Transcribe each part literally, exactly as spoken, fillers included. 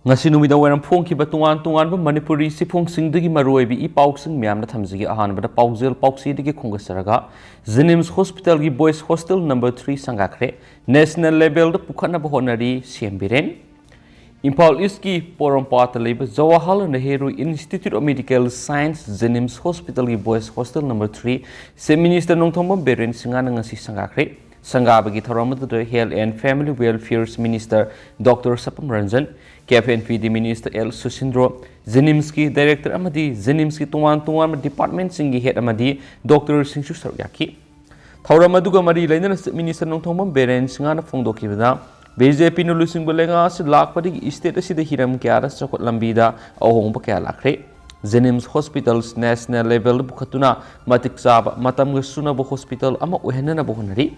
ꯉꯁꯤ ꯅꯨꯃꯤꯗꯥꯡ ꯋꯥꯏꯔꯝ ꯐꯣꯡꯈꯤꯕ ꯇꯣꯉꯥꯟ ꯇꯣꯉꯥꯟꯕ ꯃꯅꯤꯄꯨꯔꯤ ꯆꯦꯐꯣꯡꯁꯤꯡꯗꯒꯤ ꯃꯔꯨꯑꯣꯏꯕ ꯏ ꯄꯥꯎꯁꯤꯡ ꯃꯌꯥꯝꯅ ꯊꯝꯖꯒꯦ꯫ ꯑꯍꯥꯟꯕꯗ ꯄꯥꯎꯖꯦꯜ ꯄꯥꯎꯆꯦꯗꯒꯤ ꯈꯣꯝꯒꯠꯆꯔꯒ, JNIMS hospitalꯒꯤ boys hostel number three ꯁꯪꯒꯥꯈ꯭ꯔꯦ꯫ National levelꯗ ꯄꯨꯈꯠꯅꯕ ꯍꯣꯠꯅꯔꯤ CM ꯕꯤꯔꯦꯟ꯫ ꯏꯝꯐꯥꯜ Eastꯀꯤ ꯄꯣꯔꯣꯝꯄꯥꯠꯇ ꯂꯩꯕ Jawaharlal Nehru Institute of Medical Science JNIMS hospitalꯒꯤ boys hostel number three Chief Minister Nongthombam Biren ꯁꯤꯡꯍꯅ ꯉꯁꯤ ꯁꯪꯒꯥꯈ꯭ꯔꯦ꯫ ꯁꯪꯒꯥꯕꯒꯤ ꯊꯧꯔꯝ ꯑꯗꯨꯗ Health and Family Welfare Minister Doctor ꯁꯄꯝ ꯔꯟꯖꯟ, K F and P D Minister L Sushindro, JNIMSꯀꯤ director ꯑꯃꯗꯤ JNIMSꯀꯤ ꯇꯣꯉꯥꯟ ꯇꯣꯉꯥꯟꯕ departmentꯁꯤꯡꯒꯤ head ꯑꯃꯗꯤ doctorꯁꯤꯡꯁꯨ ꯁꯔꯨꯛ ꯌꯥꯈꯤ꯫ ꯊꯧꯔꯝ ꯑꯗꯨꯒ ꯃꯔꯤ ꯂꯩꯅꯅ Chief Minister ꯅꯣꯡꯊꯣꯝꯕꯝ ꯕꯤꯔꯦꯟ ꯁꯤꯡꯍꯅ ꯐꯣꯡꯗꯣꯛꯈꯤꯕꯗ, BJPꯅ ꯂꯨꯆꯤꯡꯕ ꯂꯩꯉꯥꯛ ꯑꯁꯤ ꯂꯥꯛꯄꯗꯒꯤ state ꯑꯁꯤꯗ ꯍꯤꯔꯝ ꯀꯌꯥꯗ ꯆꯥꯎꯈꯠ ꯂꯝꯕꯤꯗ ꯑꯍꯣꯡꯕ ꯀꯌꯥ ꯂꯥꯛꯈ꯭ꯔꯦ꯫ JNIMS hospitals national levelꯗ ꯄꯨꯈꯠꯇꯨꯅ ꯃꯇꯤꯛ ꯆꯥꯕ, ꯃꯇꯝꯒ ꯆꯨꯅꯕ hospital ꯑꯃ ꯑꯣꯏꯍꯟꯅꯅꯕ ꯍꯣꯠꯅꯔꯤ꯫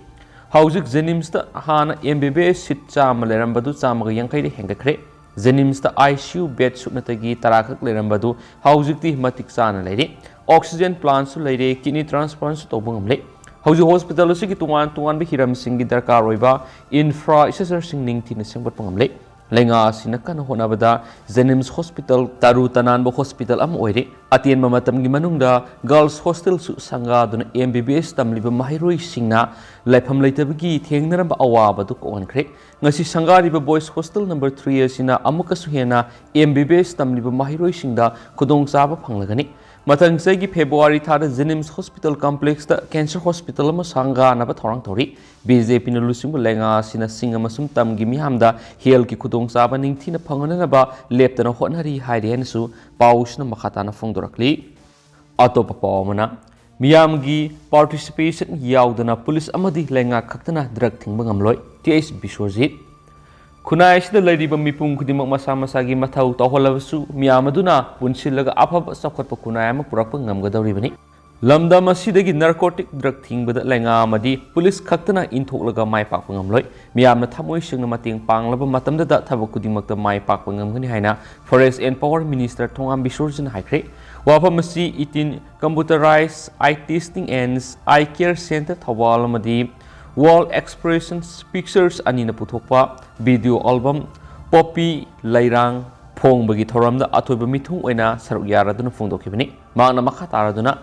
ꯍꯧꯖꯤꯛ JNIMSꯇ ꯍꯥꯟꯅ MBBS seat ꯆꯥꯝꯃ ꯂꯩꯔꯝꯕꯗꯨ ꯆꯥꯝꯃꯒ ꯌꯥꯡꯈꯩꯗ ꯍꯦꯟꯒꯠꯈ꯭ꯔꯦ꯫ JNIMSꯇ ICU bed ꯁꯨꯞꯅꯇꯒꯤ ꯇꯔꯥ ꯈꯛ ꯂꯩꯔꯝꯕꯗꯨ ꯍꯧꯖꯤꯛꯇꯤ ꯃꯇꯤꯛ ꯆꯥꯅ ꯂꯩꯔꯦ꯫ Oxygen plantꯁꯨ ꯂꯩꯔꯦ, kidney transplantꯁꯨ ꯇꯧꯕ ꯉꯝꯂꯦ꯫ ꯍꯧꯖꯤꯛ hospital ꯑꯁꯤꯒꯤ ꯇꯣꯉꯥꯟ ꯇꯣꯉꯥꯟꯕ ꯍꯤꯔꯝꯁꯤꯡꯒꯤ ꯗꯔꯀꯥꯔ ꯑꯣꯏꯕ infrastructureꯁꯤꯡ ꯅꯤꯡꯊꯤꯅ ꯁꯦꯝꯒꯠꯄ ꯉꯝꯂꯦ꯫ ꯂꯩꯉꯥꯛ ꯑꯁꯤꯅ ꯀꯟꯅ ꯍꯣꯠꯅꯕꯗ JNIMS hospital ꯇꯔꯨ ꯇꯅꯥꯟꯕ hospital ꯑꯃ ꯑꯣꯏꯔꯦ꯫ ꯑꯇꯦꯟꯕ ꯃꯇꯝꯒꯤ ꯃꯅꯨꯡꯗ girls hostelꯁꯨ ꯁꯪꯒꯥꯗꯨꯅ MBBS ꯇꯝꯂꯤꯕ ꯃꯍꯩꯔꯣꯏꯁꯤꯡꯅ ꯂꯩꯐꯝ ꯂꯩꯇꯕꯒꯤ ꯊꯦꯡꯅꯔꯝꯕ ꯑꯋꯥꯕꯗꯨ ꯀꯣꯛꯍꯟꯈ꯭ꯔꯦ꯫ ꯉꯁꯤ ꯁꯪꯒꯥꯔꯤꯕ boys hostel number three ꯑꯁꯤꯅ ꯑꯃꯨꯛꯀꯁꯨ ꯍꯦꯟꯅ MBBS ꯇꯝꯂꯤꯕ ꯃꯍꯩꯔꯣꯏꯁꯤꯡꯗ ꯈꯨꯗꯣꯡꯆꯥꯕ ꯐꯪꯂꯒꯅꯤ꯫ ꯃꯊꯪ ꯆꯍꯤꯒꯤ February ꯊꯥꯗ JNIMS hospital complexꯇ cancer hospital ꯑꯃ ꯁꯪꯒꯥꯅꯕ ꯊꯧꯔꯥꯡ ꯇꯧꯔꯤ꯫ BJPꯅ ꯂꯨꯆꯤꯡꯕ ꯂꯩꯉꯥꯛ ꯑꯁꯤꯅ ꯆꯤꯡ ꯑꯃꯁꯨꯡ ꯇꯝꯒꯤ ꯃꯤꯌꯥꯝꯗ healthꯀꯤ ꯈꯨꯗꯣꯡꯆꯥꯕ ꯅꯤꯡꯊꯤꯅ ꯐꯪꯍꯟꯅꯕ ꯂꯦꯞꯇꯅ ꯍꯣꯠꯅꯔꯤ ꯍꯥꯏꯔꯤ ꯍꯥꯏꯅꯁꯨ ꯄꯥꯎꯁꯤꯅ ꯃꯈꯥ ꯇꯥꯅ ꯐꯣꯡꯗꯣꯔꯛꯂꯤ꯫ ꯑꯇꯣꯞꯄ ꯄꯥꯎ ꯑꯃꯅ, ꯃꯤꯌꯥꯝꯒꯤ participation ꯌꯥꯎꯗꯅ police ꯑꯃꯗꯤ ꯂꯩꯉꯥꯛ ꯈꯛꯇꯅ drug ꯊꯤꯡꯕ ꯉꯝꯂꯣꯏ, T H ꯕꯤꯁ꯭ꯋꯖꯤꯠ꯫ ꯈꯨꯟꯅꯥꯏ ꯑꯁꯤꯗ ꯂꯩꯔꯤꯕ ꯃꯤꯄꯨꯝ ꯈꯨꯗꯤꯡꯃꯛ ꯃꯁꯥ ꯃꯁꯥꯒꯤ ꯃꯊꯧ ꯇꯧꯍꯜꯂꯕꯁꯨ, ꯃꯤꯌꯥꯝ ꯑꯗꯨꯅ ꯄꯨꯟꯁꯤꯜꯂꯒ ꯑꯐꯕ ꯆꯥꯎꯈꯠꯄ ꯈꯨꯟꯅꯥꯏ ꯑꯃ ꯄꯨꯔꯛꯄ ꯉꯝꯒꯗꯧꯔꯤꯕꯅꯤ꯫ ꯂꯝꯗꯝ ꯑꯁꯤꯗꯒꯤ narcotic drug ꯊꯤꯡꯕꯗ ꯂꯩꯉꯥꯛ ꯑꯃꯗꯤ police ꯈꯛꯇꯅ ꯏꯟꯊꯣꯛꯂꯒ ꯃꯥꯏ ꯄꯥꯛꯄ ꯉꯝꯂꯣꯏ꯫ ꯃꯤꯌꯥꯝꯅ ꯊꯃꯣꯏ ꯁꯦꯡꯅ ꯃꯇꯦꯡ ꯄꯥꯡꯂꯕ ꯃꯇꯝꯗꯗ ꯊꯕꯛ ꯈꯨꯗꯤꯡꯃꯛꯇ ꯃꯥꯏ ꯄꯥꯛꯄ ꯉꯝꯒꯅꯤ ꯍꯥꯏꯅ Forest and Power Minister ꯊꯣꯉꯥꯝ ꯕꯤꯁ꯭ꯋꯖꯤꯠꯅ ꯍꯥꯏꯈ꯭ꯔꯦ꯫ ꯋꯥꯐꯝ ꯑꯁꯤ eighteen Computerized Eye Testing and Eye Care Center Thoubal ꯑꯃꯗꯤ World Expressions Pictures ꯑꯅꯤꯅ ꯄꯨꯊꯣꯛꯄ video album ꯄꯣꯄꯤ ꯂꯩꯔꯥꯡ ꯐꯣꯡꯕꯒꯤ ꯊꯧꯔꯝꯗ ꯑꯊꯣꯏꯕ ꯃꯤꯊꯨꯡ ꯑꯣꯏꯅ ꯁꯔꯨꯛ ꯌꯥꯔꯗꯨꯅ ꯐꯣꯡꯗꯣꯛꯈꯤꯕꯅꯤ꯫ ꯃꯍꯥꯛꯅ ꯃꯈꯥ ꯇꯥꯔꯗꯨꯅ,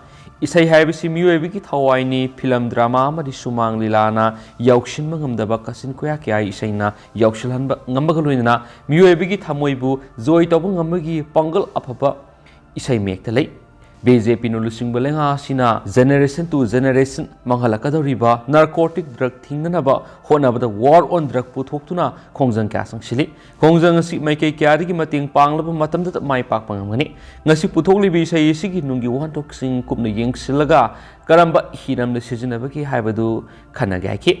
"ꯏꯁꯩ ꯍꯥꯏꯕꯁꯤ ꯃꯤꯑꯣꯏꯕꯒꯤ ꯊꯋꯥꯏꯅꯤ, ꯐꯤꯂꯝ, ꯗ꯭ꯔꯃꯥ ꯑꯃꯗꯤ ꯁꯨꯃꯥꯡ ꯂꯤꯂꯥꯅ ꯌꯧꯁꯤꯟꯕ ꯉꯝꯗꯕ ꯀꯥꯆꯤꯟ ꯀꯣꯌꯥ ꯀꯌꯥ ꯏꯁꯩꯅ ꯌꯧꯁꯤꯜꯍꯟꯕ ꯉꯝꯕꯒ ꯂꯣꯏꯅꯅ ꯃꯤꯑꯣꯏꯕꯒꯤ ꯊꯃꯣꯏꯕꯨ ꯖꯣꯏ ꯇꯧꯕ ꯉꯝꯕꯒꯤ ꯄꯥꯡꯒꯜ ꯑꯐꯕ ꯏꯁꯩ ꯃꯌꯦꯛꯇ ꯂꯩ꯫ ꯕꯤ ꯖꯦ ꯄꯤꯅ ꯂꯨꯆꯤꯡꯕ ꯂꯩꯉꯥꯛ ꯑꯁꯤꯅ generation to generation ꯃꯥꯡꯍꯜꯂꯛꯀꯗꯧꯔꯤꯕ narcotic drug ꯊꯤꯡꯅꯅꯕ ꯍꯣꯠꯅꯕꯗ war on drug ꯄꯨꯊꯣꯛꯇꯨꯅ ꯈꯣꯡꯖꯪ ꯀꯌꯥ ꯆꯪꯁꯤꯜꯂꯤ꯫ ꯈꯣꯡꯖꯪ ꯑꯁꯤ ꯃꯥꯏꯀꯩ ꯀꯌꯥꯗꯒꯤ ꯃꯇꯦꯡ ꯄꯥꯡꯂꯕ ꯃꯇꯝꯗꯇ ꯃꯥꯏ ꯄꯥꯛꯄ ꯉꯝꯒꯅꯤ꯫ ꯉꯁꯤ ꯄꯨꯊꯣꯛꯂꯤꯕ ꯏꯁꯩ ꯑꯁꯤꯒꯤ ꯅꯨꯡꯒꯤ ꯋꯥꯍꯟꯊꯣꯛꯁꯤꯡ ꯀꯨꯞꯅ ꯌꯦꯡꯁꯤꯜꯂꯒ ꯀꯔꯝꯕ ꯍꯤꯔꯝꯗ ꯁꯤꯖꯤꯟꯅꯕꯒꯦ ꯍꯥꯏꯕꯗꯨ ꯈꯟꯅꯒꯦ" ꯍꯥꯏꯈꯤ꯫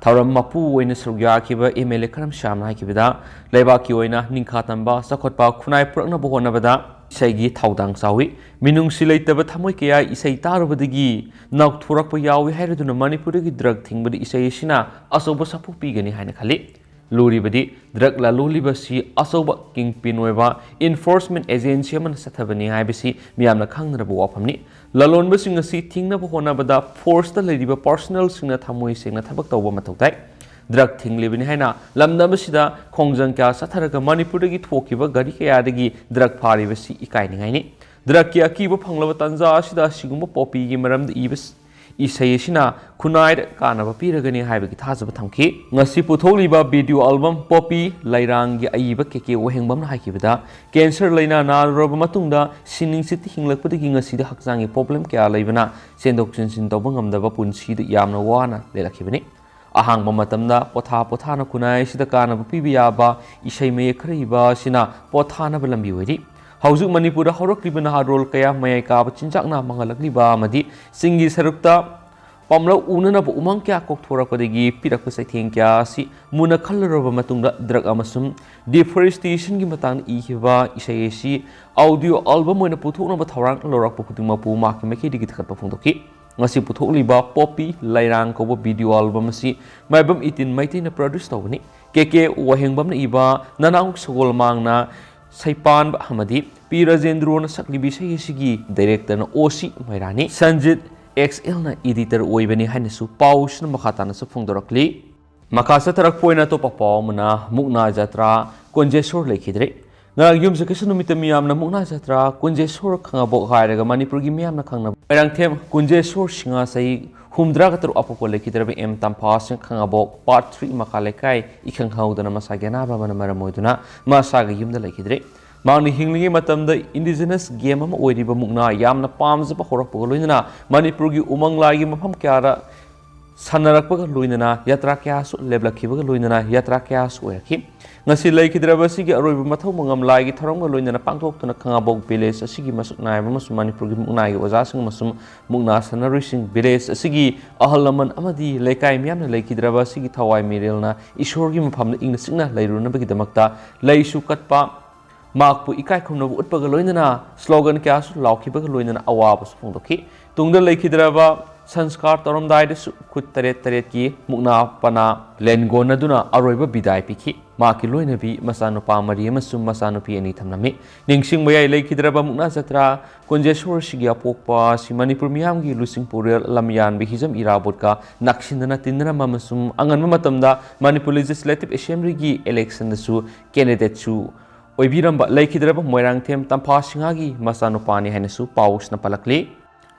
ꯊꯧꯔꯝ ꯃꯄꯨ ꯑꯣꯏꯅ ꯁꯔꯨꯛ ꯌꯥꯈꯤꯕ ꯑꯦꯝ ꯑꯦꯜ ꯑꯦ ꯈꯔꯝ ꯁ꯭ꯌꯥꯝꯅ ꯍꯥꯏꯈꯤꯕꯗ, ꯂꯩꯕꯥꯛꯀꯤ ꯑꯣꯏꯅ ꯅꯤꯡꯈꯥ ꯇꯝꯕ, ꯆꯥꯎꯈꯠꯄ, ꯈꯨꯟꯅꯥꯏ ꯄꯨꯔꯛꯅꯕ ꯍꯣꯠꯅꯕꯗ ꯏꯁꯩꯒꯤ ꯊꯧꯗꯥꯡ ꯆꯥꯎꯏ꯫ ꯃꯤꯅꯨꯡꯁꯤ ꯂꯩꯇꯕ ꯊꯃꯣꯏ ꯀꯌꯥ ꯏꯁꯩ ꯇꯥꯔꯨꯕꯗꯒꯤ ꯅꯧꯊꯣꯔꯛꯄ ꯌꯥꯎꯏ ꯍꯥꯏꯔꯗꯨꯅ ꯃꯅꯤꯄꯨꯔꯗꯒꯤ drug ꯊꯤꯡꯕꯗ ꯏꯁꯩ ꯑꯁꯤꯅ ꯑꯆꯧꯕ ꯁꯥꯐꯨ ꯄꯤꯒꯅꯤ ꯍꯥꯏꯅ ꯈꯜꯂꯤ꯫ ꯂꯨꯔꯤꯕꯗꯤ drug ꯂꯂꯣꯜꯂꯤꯕꯁꯤ ꯑꯆꯧꯕ kingpin ꯑꯣꯏꯕ enforcement agency ꯑꯃꯅ ꯆꯠꯊꯕꯅꯤ ꯍꯥꯏꯕꯁꯤ ꯃꯤꯌꯥꯝꯅ ꯈꯪꯅꯔꯕ ꯋꯥꯐꯝꯅꯤ꯫ ꯂꯂꯣꯟꯕꯁꯤꯡ ꯑꯁꯤ ꯊꯤꯡꯅꯕ ꯍꯣꯠꯅꯕꯗ forceꯇ ꯂꯩꯔꯤꯕ personnelꯁꯤꯡꯅ ꯊꯃꯣꯏ ꯁꯦꯡꯅ ꯊꯕꯛ ꯇꯧꯕ ꯃꯊꯧ ꯇꯥꯏ꯫ Drug ꯊꯤꯡꯂꯤꯕꯅꯤ ꯍꯥꯏꯅ ꯂꯝꯗꯝ ꯑꯁꯤꯗ ꯈꯣꯡꯖꯪ ꯀꯌꯥ ꯆꯠꯊꯔꯒ ꯃꯅꯤꯄꯨꯔꯗꯒꯤ ꯊꯣꯛꯈꯤꯕ ꯒꯥꯔꯤ ꯀꯌꯥꯗꯒꯤ drug ꯐꯥꯔꯤꯕꯁꯤ ꯏꯀꯥꯏꯅꯤꯡꯉꯥꯏꯅꯤ꯫ Drugꯀꯤ ꯑꯀꯤꯕ ꯐꯪꯂꯕ ꯇꯥꯟꯖꯥ ꯑꯁꯤꯗ ꯑꯁꯤꯒꯨꯝꯕ ꯄꯣꯄꯤꯒꯤ ꯃꯔꯝꯗ ꯏꯕ ꯏꯁꯩ ꯑꯁꯤꯅ ꯈꯨꯟꯅꯥꯏꯗ ꯀꯥꯟꯅꯕ ꯄꯤꯔꯒꯅꯤ ꯍꯥꯏꯕꯒꯤ ꯊꯥꯖꯕ ꯊꯝꯈꯤ꯫ ꯉꯁꯤ ꯄꯨꯊꯣꯛꯂꯤꯕ video album ꯄꯣꯄꯤ ꯂꯩꯔꯥꯡꯒꯤ ꯑꯏꯕ ꯀꯦ ꯀꯦ ꯋꯥꯍꯦꯡꯕꯝꯅ ꯍꯥꯏꯈꯤꯕꯗ, cancer ꯂꯥꯏꯅꯥ ꯅꯥꯔꯨꯔꯕ ꯃꯇꯨꯡꯗ ꯁꯤꯅꯤꯡꯁꯤꯠꯇ ꯍꯤꯡꯂꯛꯄꯗꯒꯤ ꯉꯁꯤꯗꯤ ꯍꯛꯆꯥꯡꯒꯤ problem ꯀꯌꯥ ꯂꯩꯕꯅ ꯆꯦꯟꯊꯣꯛ ꯆꯦꯟꯁꯤꯟ ꯇꯧꯕ ꯉꯝꯗꯕ ꯄꯨꯟꯁꯤꯗ ꯌꯥꯝꯅ ꯋꯥꯅ ꯂꯦꯜꯂꯛꯈꯤꯕꯅꯤ꯫ ꯑꯍꯥꯡꯕ ꯃꯇꯝꯗ ꯄꯣꯊꯥ ꯄꯣꯊꯥꯅ ꯈꯨꯟꯅꯥꯏ ꯑꯁꯤꯗ ꯀꯥꯟꯅꯕ ꯄꯤꯕ ꯌꯥꯕ ꯏꯁꯩ ꯃꯌꯦꯛ ꯈꯔ ꯏꯕ ꯑꯁꯤꯅ ꯄꯣꯊꯥꯅꯕ ꯂꯝꯕꯤ ꯑꯣꯏꯔꯤ꯫ ꯍꯧꯖꯤꯛ ꯃꯅꯤꯄꯨꯔꯗ ꯍꯧꯔꯛꯂꯤꯕ ꯅꯍꯥꯔꯣꯜ ꯀꯌꯥ ꯃꯌꯥꯏ ꯀꯥꯕ ꯆꯤꯟꯖꯥꯛꯅ ꯃꯥꯡꯍꯜꯂꯛꯂꯤꯕ ꯑꯃꯗꯤ ꯆꯤꯡꯒꯤ ꯁꯔꯨꯛꯇ ꯄꯥꯝꯂꯧ ꯎꯅꯅꯕ ꯎꯃꯪ ꯀꯌꯥ ꯀꯣꯛꯊꯣꯔꯛꯄꯗꯒꯤ ꯄꯤꯔꯛꯄ ꯆꯩꯊꯦꯡ ꯀꯌꯥ ꯑꯁꯤ ꯃꯨꯟꯅ ꯈꯜꯂꯨꯔꯕ ꯃꯇꯨꯡꯗ drug ꯑꯃꯁꯨꯡ deforestationꯒꯤ ꯃꯇꯥꯡꯗ ꯏꯈꯤꯕ ꯏꯁꯩ ꯑꯁꯤ audio album ꯑꯣꯏꯅ ꯄꯨꯊꯣꯛꯅꯕ ꯊꯧꯔꯥꯡ ꯂꯧꯔꯛꯄ ꯈꯨꯗꯤꯡꯃꯛꯄꯨ ꯃꯍꯥꯛꯀꯤ ꯃꯥꯏꯀꯩꯗꯒꯤ ꯊꯥꯒꯠꯄ ꯐꯣꯡꯗꯣꯛꯈꯤ꯫ ꯉꯁꯤ ꯄꯨꯊꯣꯛꯂꯤꯕ ꯄꯣꯄꯤ ꯂꯩꯔꯥꯡ ꯀꯧꯕ video album ꯑꯁꯤ ꯃꯥꯏꯕꯝ ꯏꯇꯤꯟ ꯃꯩꯇꯩꯅ produce ꯇꯧꯕꯅꯤ꯫ ꯀꯦ ꯀꯦ ꯋꯥꯍꯦꯡꯕꯝꯅ ꯏꯕ, ꯅꯅꯥꯎ ꯁꯒꯣꯜ ꯃꯥꯡꯅ ꯁꯩꯄꯥꯟꯕ ꯑꯃꯗꯤ ꯄꯤ ꯔꯥꯖꯦꯟꯗ꯭ꯔꯣꯅ ꯁꯛꯂꯤꯕ ꯏꯁꯩ ꯑꯁꯤꯒꯤ directorꯅ ꯑꯣ ꯁꯤ ꯃꯩꯔꯥꯅꯤ꯫ ꯁꯟꯖꯤꯠ ꯑꯦꯛꯁ ꯑꯦꯜꯅ editor ꯑꯣꯏꯕꯅꯤ ꯍꯥꯏꯅꯁꯨ ꯄꯥꯎꯁꯤꯅ ꯃꯈꯥ ꯇꯥꯅꯁꯨ ꯐꯣꯡꯗꯣꯔꯛꯂꯤ꯫ ꯃꯈꯥ ꯆꯠꯊꯔꯛꯄ ꯑꯣꯏꯅ ꯑꯇꯣꯞꯄ ꯄꯥꯎ ꯑꯃꯅ, ꯃꯨꯛꯅꯥ ꯖꯇ꯭ꯔꯥ ꯀꯨꯟꯖꯦꯁꯣꯔ ꯂꯩꯈꯤꯗ꯭ꯔꯦ꯫ ꯉꯔꯥꯡ ꯌꯨꯝꯁꯀꯩꯁ ꯅꯨꯃꯤꯠꯇ ꯃꯤꯌꯥꯝꯅ ꯃꯨꯛꯅꯥ ꯖꯇ꯭ꯔꯥ ꯀꯨꯟꯖꯦꯁꯣꯔ ꯈꯥꯉꯕꯣꯛ ꯍꯥꯏꯔꯒ ꯃꯅꯤꯄꯨꯔꯒꯤ ꯃꯤꯌꯥꯝꯅ ꯈꯪꯅꯕ ꯃꯣꯏꯔꯥꯡꯊꯦꯝ ꯀꯨꯟꯖꯦꯁꯣꯔ ꯁꯤꯡꯍ ꯆꯍꯤ ꯍꯨꯝꯗ꯭ꯔꯥꯒ ꯇꯔꯨꯛ ꯑꯄꯣꯛꯄ ꯂꯩꯈꯤꯗ꯭ꯔꯕ ꯑꯦꯝ ꯇꯝꯐꯥ ꯁꯤꯡꯍ ꯈꯥꯉꯕꯣꯛ ꯄꯥꯔꯠ ꯊ꯭ꯔꯤ ꯃꯈꯥ ꯂꯩꯀꯥꯏ ꯏꯈꯪ ꯍꯧꯗꯅ ꯃꯁꯥꯒꯤ ꯑꯅꯥꯕ ꯑꯃꯅ ꯃꯔꯝ ꯑꯣꯏꯗꯨꯅ ꯃꯁꯥꯒꯤ ꯌꯨꯝꯗ ꯂꯩꯈꯤꯗ꯭ꯔꯦ꯫ ꯃꯍꯥꯛꯅ ꯍꯤꯡꯂꯤꯉꯩ ꯃꯇꯝꯗ ꯏꯟꯗꯤꯖꯤꯅꯁ ꯒꯦꯝ ꯑꯃ ꯑꯣꯏꯔꯤꯕ ꯃꯨꯛꯅꯥ ꯌꯥꯝꯅ ꯄꯥꯝꯖꯕ ꯍꯧꯔꯛꯄꯒ ꯂꯣꯏꯅꯅ ꯃꯅꯤꯄꯨꯔꯒꯤ ꯎꯃꯪ ꯂꯥꯏꯒꯤ ꯃꯐꯝ ꯀꯌꯥꯗ ꯁꯥꯟꯅꯔꯛꯄꯒ ꯂꯣꯏꯅꯅ ꯌꯥꯇ꯭ꯔꯥ ꯀꯌꯥꯁꯨ ꯂꯦꯞꯂꯛꯈꯤꯕꯒ ꯂꯣꯏꯅꯅ ꯌꯥꯇ꯭ꯔꯥ ꯀꯌꯥꯁꯨ ꯑꯣꯏꯔꯛꯈꯤ꯫ ꯉꯁꯤ ꯂꯩꯈꯤꯗ꯭ꯔꯕ ꯑꯁꯤꯒꯤ ꯑꯔꯣꯏꯕ ꯃꯊꯧ ꯃꯉꯝ ꯂꯥꯏꯒꯤ ꯊꯧꯔꯝꯒ ꯂꯣꯏꯅꯅ ꯄꯥꯡꯊꯣꯛꯇꯨꯅ ꯈꯥꯉꯕꯣꯛ ꯚꯤꯂꯦꯖ ꯑꯁꯤꯒꯤ ꯃꯁꯛ ꯅꯥꯏꯕ ꯑꯃꯁꯨꯡ ꯃꯅꯤꯄꯨꯔꯒꯤ ꯃꯨꯛꯅꯥꯒꯤ ꯑꯣꯖꯥꯁꯤꯡ ꯑꯃꯁꯨꯡ ꯃꯨꯛꯅꯥ ꯁꯥꯟꯅꯔꯣꯏꯁꯤꯡ, ꯚꯤꯂꯦꯖ ꯑꯁꯤꯒꯤ ꯑꯍꯜ ꯂꯃꯟ ꯑꯃꯗꯤ ꯂꯩꯀꯥꯏ ꯃꯤꯌꯥꯝꯅ ꯂꯩꯈꯤꯗ꯭ꯔꯕ ꯑꯁꯤꯒꯤ ꯊꯋꯥꯏ ꯃꯤꯔꯦꯜꯅ ꯏꯁꯣꯔꯒꯤ ꯃꯐꯝꯗ ꯏꯪꯅ ꯆꯤꯛꯅ ꯂꯩꯔꯨꯅꯕꯒꯤꯗꯃꯛꯇ ꯂꯩꯁꯨ ꯀꯠꯄ, ꯃꯍꯥꯛꯄꯨ ꯏꯀꯥꯏ ꯈꯨꯝꯅꯕ ꯎꯠꯄꯒ ꯂꯣꯏꯅꯅ ꯁ꯭ꯂꯣꯒꯟ ꯀꯌꯥꯁꯨ ꯂꯥꯎꯈꯤꯕꯒ ꯂꯣꯏꯅꯅ ꯑꯋꯥꯕꯁꯨ ꯐꯣꯡꯗꯣꯛꯈꯤ꯫ ꯇꯨꯡꯗ ꯂꯩꯈꯤꯗ꯭ꯔꯕ ꯁꯪꯁꯀꯥꯔ ꯇꯧꯔꯝꯗꯥꯏꯗꯁꯨ ꯈꯨꯠ ꯇꯔꯦꯠ ꯇꯔꯦꯠꯀꯤ ꯃꯨꯛꯅꯥ ꯄꯅꯥ ꯂꯦꯟꯒꯣꯟꯅꯗꯨꯅ ꯑꯔꯣꯏꯕ ꯕꯤꯗꯥꯏ ꯄꯤꯈꯤ꯫ ꯃꯍꯥꯛꯀꯤ ꯂꯣꯏꯅꯕꯤ ꯃꯆꯥꯅꯨꯄꯥ ꯃꯔꯤ ꯑꯃꯁꯨꯡ ꯃꯆꯥꯅꯨꯄꯤ ꯑꯅꯤ ꯊꯝꯂꯝꯃꯤ꯫ ꯅꯤꯡꯁꯤꯡꯕ ꯌꯥꯏ, ꯂꯩꯈꯤꯗ꯭ꯔꯕ ꯃꯨꯛꯅꯥ ꯖꯇ꯭ꯔꯥ ꯀꯨꯟꯖꯦꯁꯣꯔꯁꯤꯒꯤ ꯑꯄꯣꯛꯄ ꯑꯁꯤ ꯃꯅꯤꯄꯨꯔ ꯃꯤꯌꯥꯝꯒꯤ ꯂꯨꯆꯤꯡ ꯄꯨꯔꯦꯜ ꯂꯝꯌꯥꯟꯕ ꯍꯤꯖꯝ ꯏꯔꯥꯕꯣꯠꯀ ꯅꯛꯁꯤꯟꯅꯅ ꯇꯤꯟꯅꯔꯝꯕ ꯑꯃꯁꯨꯡ ꯑꯉꯟꯕ ꯃꯇꯝꯗ ꯃꯅꯤꯄꯨꯔ ꯂꯦꯖꯤꯁꯂꯦꯇꯤꯚ ꯑꯦꯁꯦꯝꯕ꯭ꯂꯤꯒꯤ ꯏꯂꯦꯛꯁꯟꯗꯁꯨ ꯀꯦꯟꯗꯤꯗꯦꯠꯁꯨ ꯑꯣꯏꯕꯤꯔꯝꯕ ꯂꯩꯈꯤꯗ꯭ꯔꯕ ꯃꯣꯏꯔꯥꯡꯊꯦꯝ ꯇꯝꯐꯥ ꯁꯤꯡꯍꯒꯤ ꯃꯆꯥꯅꯨꯄꯥꯅꯤ ꯍꯥꯏꯅꯁꯨ ꯄꯥꯎꯁꯤꯅ ꯄꯜꯂꯛꯂꯤ꯫